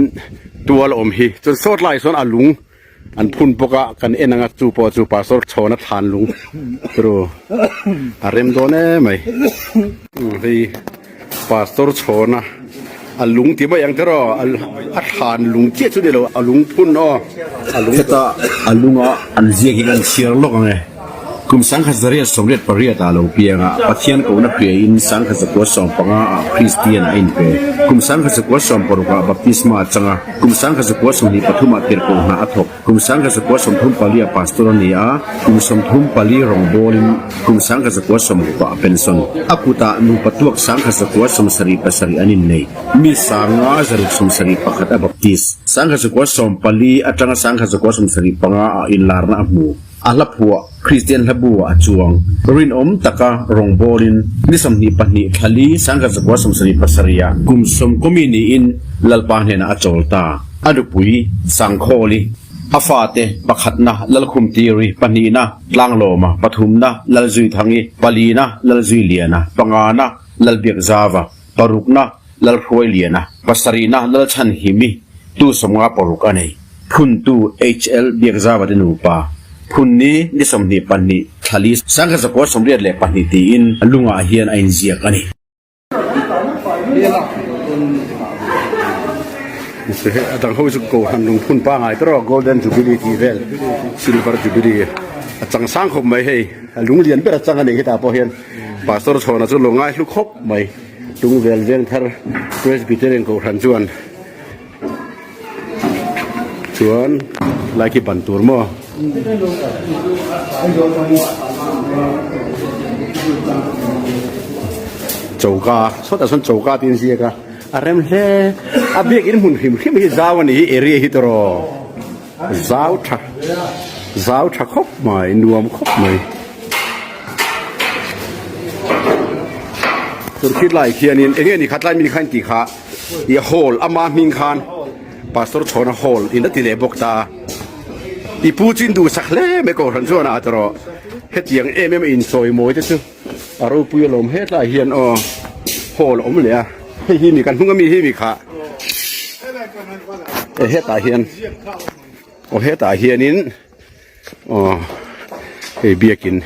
tual awm hi chuan sawt lai sawn a lung an phun bawk a kan en anga chu pawh chu Pastor Chhawna thlan lung turu a rem dawn em mai hei. Pastor Chhawna a lung ti mai ang te rawh a thlan lung chiah chu ni lo a lung phun aw a lung Heta a lunga an ziak hi kan chhiar lawk ang e. Kum 1988 ah lo piang a, Pathian kohna hriaiin 1975 ah Kristian a inpe. Kum 1966 ah Baptisma a chang a, kum 1923 ah tirhkoh hna a thawk. Kum 1934 ah pastor a ni a, kum 34 rawngbawlin kum 1960 ah a pension. A kutah nupa tuak 1977 an innei. Mi 1971 a baptist. 1914 atanga 1975 ah inlarna a hmu. A hla phuah Kristian hlabu ah a chuang. Rinawm taka rawngbawlin ni 22 thla li 1977 ah kum sawmkawmi niin Lalpa hnenah a chawl ta. A nupui Sangkhawli, a fate pakhatna Lalkhumtiri, pahnihna Tlanglawma, pathumna Lalzuithangi, palina Lalzuiliana, pangana Lalbiakzava, parukna Lalhruailiana, pasarihna Lalchhanhimi, tu 50 paruk a nei. Phuntu HL Biakzava te nupa, Phunni ni 22 thla li 1982 tiin lungah hian a inziak a ni. A dang ho chu kohhran lungphun pangai te rawh golden jubilee tih vel silver jubilee a chang sang khawp mai hei a lung lian ber a chang a nih hetah pawh hian pastor chhawna chu lo ngai hlu khawp mai tung vel veng thar presbyterian kohhran chuan Chuan lai khi ban tur maw? Choka sawtah sawn choka tih an ziak a a rem hle a biakin hmun hrim hrim hi zau a ni hi area hi tawh zau tha zau tha khawp mai nuam khawp mai. Chuan khitlai khianin eng nge ni kha tlai mi kha in tih kha. I hall ama hming khan Pastor Chhawna hall in a ti leh bawk ta. I pu chu in duhsak hle mai Kohhran chuan a tawrh hetiang em em a insawi mawi te chu a ropui alawm hetlai hian aw hall a awm leh a hei hi mi kan hnung ami hi mi kha e hetah hian aw hetah hianin aw hei biakin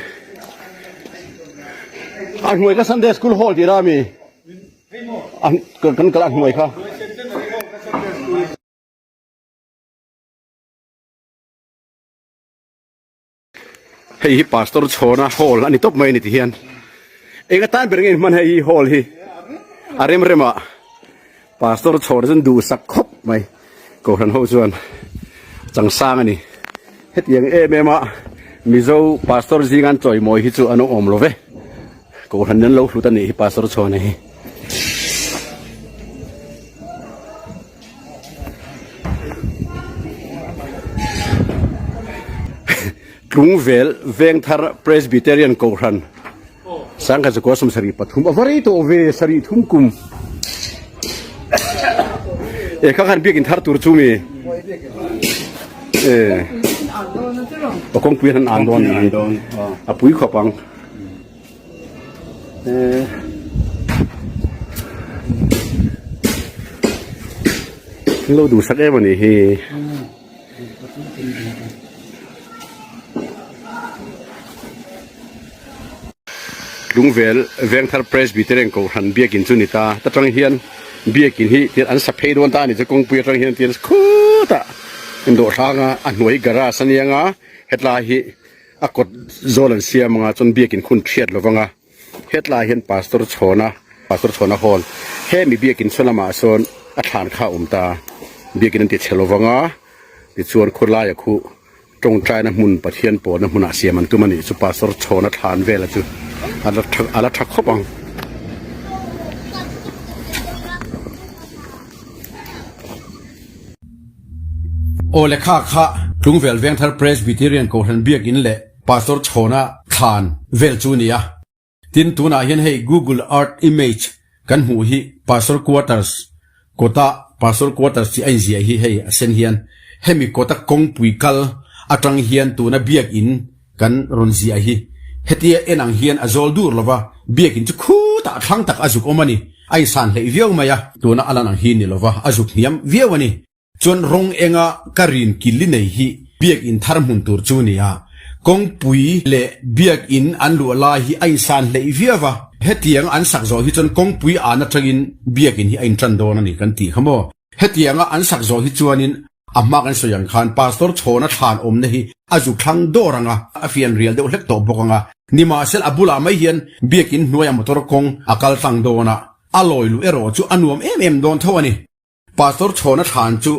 a hnuai kha Sunday school hall tih la ami. Kan kal a hnuai kha. Hei hi Pastor Chhawna hall a ni tawp mai a ni ti hian. Eng atan ber nge in hman hei hi hall hi a rem rem ah Pastor Chhawna chuan duhsak khawp. mai. Kohhran ho chuan changsang a ni. Hetiang em em a Mizo Pastor zinga an chawimawi hi chu an awm lo ve. Kohhran an lo hlut a nih hi Pastor Chhuana hi. Tlungvel Vengthar Presbyterian Kohhran Sangkhat zakua 73 a va rei tawh ve sarih thum kum e kha khan biakin thar tur chu mi e a kawngpui an an dawn ni a pui khawp ang e lo duhsak em a nih hi. Lungvel Vengthar Presbyterian Kohhran biakin chu ni ta. Ta tang hian biakin hi tian an sa phei dawn ta a ni chu kawngpui atang hian tian khutah indawh hrang a, a hnuai garage a nia nga hetlai hi a kawt zawl an siam anga chuan biakin khun thiat lo vang a. Hetlai hian Pastor Chhawna Pastor Chhawna Hall hemi biakin saw lamah sawn a thlan kha a awm ta. Biakin an ti chhe lo vang a tichuan khawlaia khu Tawngtaina hmun Pathian pawlna hmunah siam an tum a nih chu Pastor Chhawna thlan vela chu a la tha a la tha khawp ang. Aw lekha kha Tlungvel Vengthar Presbyterian Kohhran Biakin leh Pastor Chhawna thlan vel chu a ni a. Tin, tunah hian hei Google Earth image kan hmuh hi Pastor Quarters kawta Pastor Quarters tih a inziah hi hei a sen hian hemi kawta kawngpui kal atang hian tuna biakin kan rawn ziah hi hetia en ang hian a zawl dur lova biakin chu khutah thlang tak a zuk awm a ni. A insan hleih viau mai a, tuna a lan ang hi ni lova a zuk hniam viau a ni. Chuan rawng enga ka rin killi nei hi biakinn thar hmun tur chu ni a, kawngpui leh biakinn an luah lai hi a insan hleih viau a, hetiang an sak zawh hi chuan kawngpui an atangin biakinn hi a intan dawn a ni kan tih kha maw? Hetianga an sak zawh hi chuanin a hma kan sawi ang khan Pastor Chhawna thlan awmna hi a zu thlang dawr ang a, a fian rial deuh hlek tawh bawk ang a, nimahsela a bulah mai hian biakinn hnuaia motor kawng a kal tlang dawn a, a lawi luh erawh chu a nuam em em dawn tho a ni. Pastor Chhawna thlan chu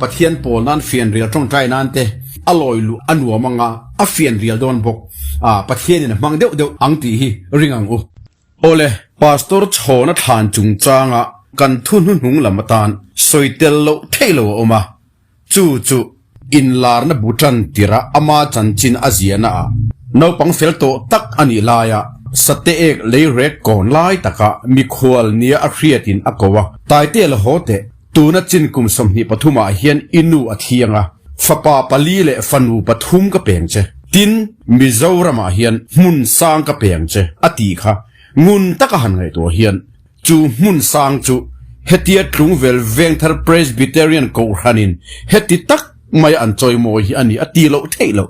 Pathian pawl nan fianrial tawngtai nan te a lawi luh a nuam anga a fianrial dawn bawk a, Pathianin a hmang deuh deuh ang tih hi ring ang u. Awle, Pastor Chhawna thlan chungchanga kan thu hnuhnung lam atan sawi tel loh theih lo a awm a, Chu chu inlarna bu tan tirah ama chanchin a ziahna ah naupang fel tawh tak a nih laia Sate ek lei rek kawn lai takah mikhual nia a hriatin a ko a, Taite la haw teh, tuna chin kum 23 ah hian i nu a thiang a, fapa pali leh fanu pathum ka peng che, tin Mizoramah hian hmun sang ka peng che a tih kha ngun taka han ngaihtuah hian Chu hmun sang chu hetia Tlungvel Vengthar Presbyterian Kohhranin heti tak mai an chawimawi hi a ni a ti loh theih loh.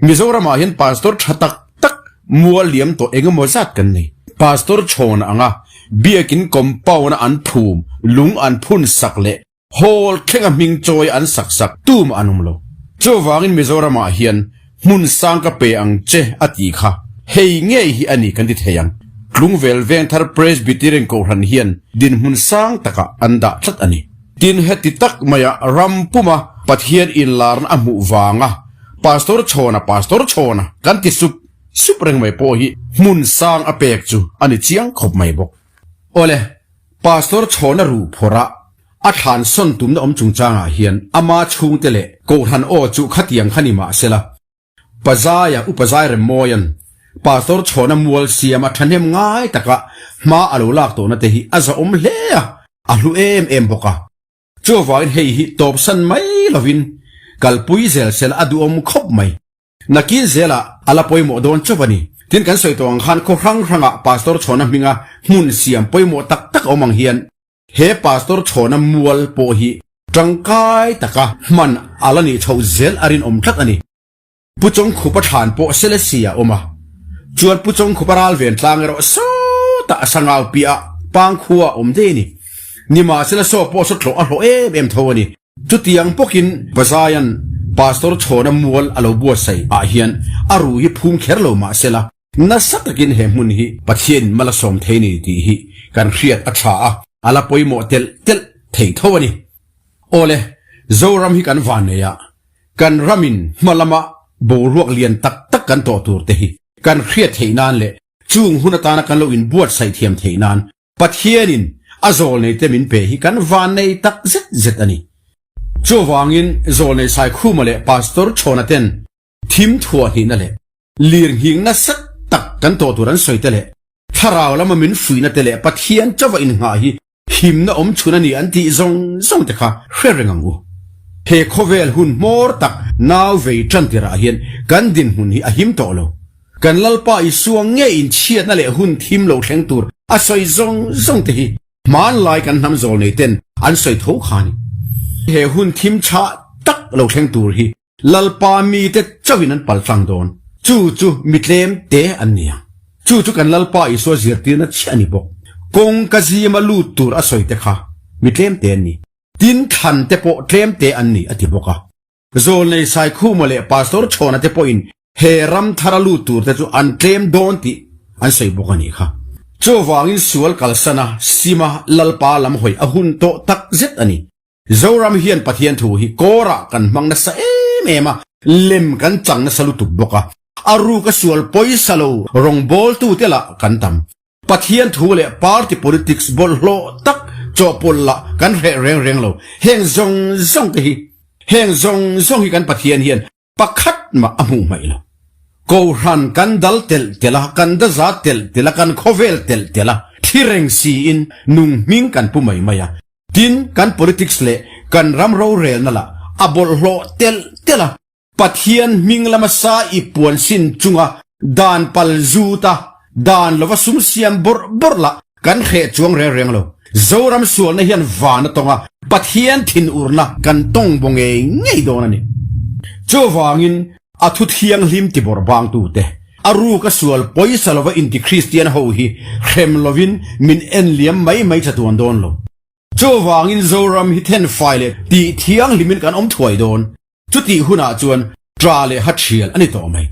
Mizoramah hian Pastor tha tak tak mual liam tawh eng emaw zat kan nei. Pastor chhawn anga biakin compound-a an phum, lung an phun sak leh Hall thlenga hming chawi an sak sak tumah an awm lo. Chuvangin Mizoramah hian hmun sang ka pe ang che a tih kha hei ngei hi a ni kan ti thei ang. Tlungvel Vengthar Presbyterian Kohhran hian dinhmun sang takah an dah tlat a ni. Tin heti tak maia ram puma Pathian inlarna a hmuh vanga Pastor Chhawna Pastor Chhawna kan ti sup sup reng mai pawh hi hmun sang a pek chu a ni chiang khawp mai bawk. Awle, Pastor Chhawna ruh phawrh a a thlan sawn tumna awm chungchangah hian ama chhungte leh Kohhran aw chu khatiang kha ni mah sela, Pazaia Upa Zairemmawia'n Pastor Chhawna mual siam a thahnem ngai taka hma a lo lak tawhna te hi a zahawm hle a, a hlu em em bawk a. Chuvangin hei hi tawpsan mai lovin kalpui zel sela a duhawm khawp mai. Nakin zelah a la pawimawh dawn chauh a ni. Tin kan sawi tawh ang khan khaw hrang hrangah Pastor Chhawna hminga hmun siam pawimawh tak tak a awm ang hian he Pastor Chhawna mual pawh hi tangkai taka hman a la nih chhoh zel a rinawm tlat a ni. Pu Chawngkhupa thlan pawh Selesih a awm a, chuan Pu Chawngkhupa ral ven tlang erawh sawtah a sangau piah Pangkhua a awm daih a ni. Nimahsela saw pawh saw tlawh a hlawh em em tho a ni. Chutiang bawkin Pazaia'n Pastor Chhawna mual a lo buatsaih ah hian a ru hi phum kher lo mah sela, nasa takin he hmun hi Pathianin mal a sawm thei ni tih hi kan hriat a tha a, a la pawimawh telh telh thei tho a ni. Awle, Zoram hi kan vannei a, kan ramin hma lama boruak lian tak tak kan tawh tur te hi kan hriat theih nan leh chung hun atana kan lo inbuatsaih thiam theih nan Pathianin a zawlnei te min pe hi kan vannei tak zet zet a ni. Chuvangin zawlnei Saikhuma leh Pastor Chhawna ten thim thuah hnihna leh lir nghing nasa tak kan tawh tur an sawi te leh thlarau lama min fuihna te leh Pathian chauha innghah hi himna awm chhun a ni an tih zawng zawng te kha hre reng ang u. He khawvel hun hmawr tak nau vei tan tirah hian kan dinhmun hi a him tawh lo. Kan Lalpa Isua nge inchhiatna leh hun thim lo thleng tur a sawi zawng zawng te hi hmanlai kan hnam zawl nei ten an sawi tho kha a ni. He hun thim chhah tak lo thleng tur hi Lalpa mite chauhin an pal tlang dawn. Chu chu mi tlem te an ni ang. Chu chu kan Lalpa Isua zirtirna chiah a ni bawk. Kawngka zima lut tur a sawi te kha mi tlem te an ni. Tin thlan te pawh tlem te an ni a ti bawk a. Zawlnei Saikhuma leh Pastor Chhawna te pawhin he ram thara lut tur te chu an tlem dawn tih an sawi bawk a nih kha. Chuvangin sual kalsana sima Lalpa lam hawi a hun tawh tak zet a ni. Zoram hian Pathian thu hi kawrah kan hmang nasa em em a, lem kan chang nasa lutuk bawk a, a ruka sual pawisa lo rawngbawltute lah kan tam. Pathian thu leh party politics bawlhhlawh tak chawhpawlh lah kan hreh reng reng lo. Heng zawng zawng te hi, heng zawng zawng hi kan Pathian hian Pakhat mah a hmuh hmaih lo. Kohhran kan dal telh telh a, kan daza telh telh a, kan khawvel telh telh a, thi reng siin nung hming kan pu mai mai a. Tin, kan politics leh kan ram rorelna lah a bawlhhlawh telh telh a. Pathian hming lama sa i puan sin chunga dan pal zut a, Dan lova sum siam bawrh bawrh lah kan hreh chuang reng reng lo. Zoram sualna hian van a tawng a, Pathian thinurna kan tawng baw ngei ngei dawn a ni. Chuvangin a thu thianghlim ti bawrh bangtute, a ruka sual pawisa lova inti-Kristian ho hi hrem lovin min en liam mai mai chatuan dawn lo. Chuvangin Zoram hi thenfai leh tih thianghlimin kan awm thuai dawn. Chutih hunah chuan ṭa leh ha ṭhial a ni tawh mai.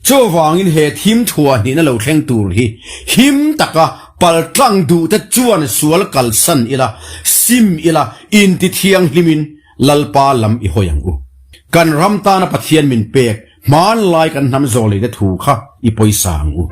Chuvangin he thim thuah hnihna lo thleng tur hi him taka paltlang duhte chuan sual kalsan ila, sim ila, inti thianghlimin Lalpa lam i hawi ang u. Kan ram tana Pathian min pek hmanlai kan hnam zawlneite thu kha i pawisa ang u.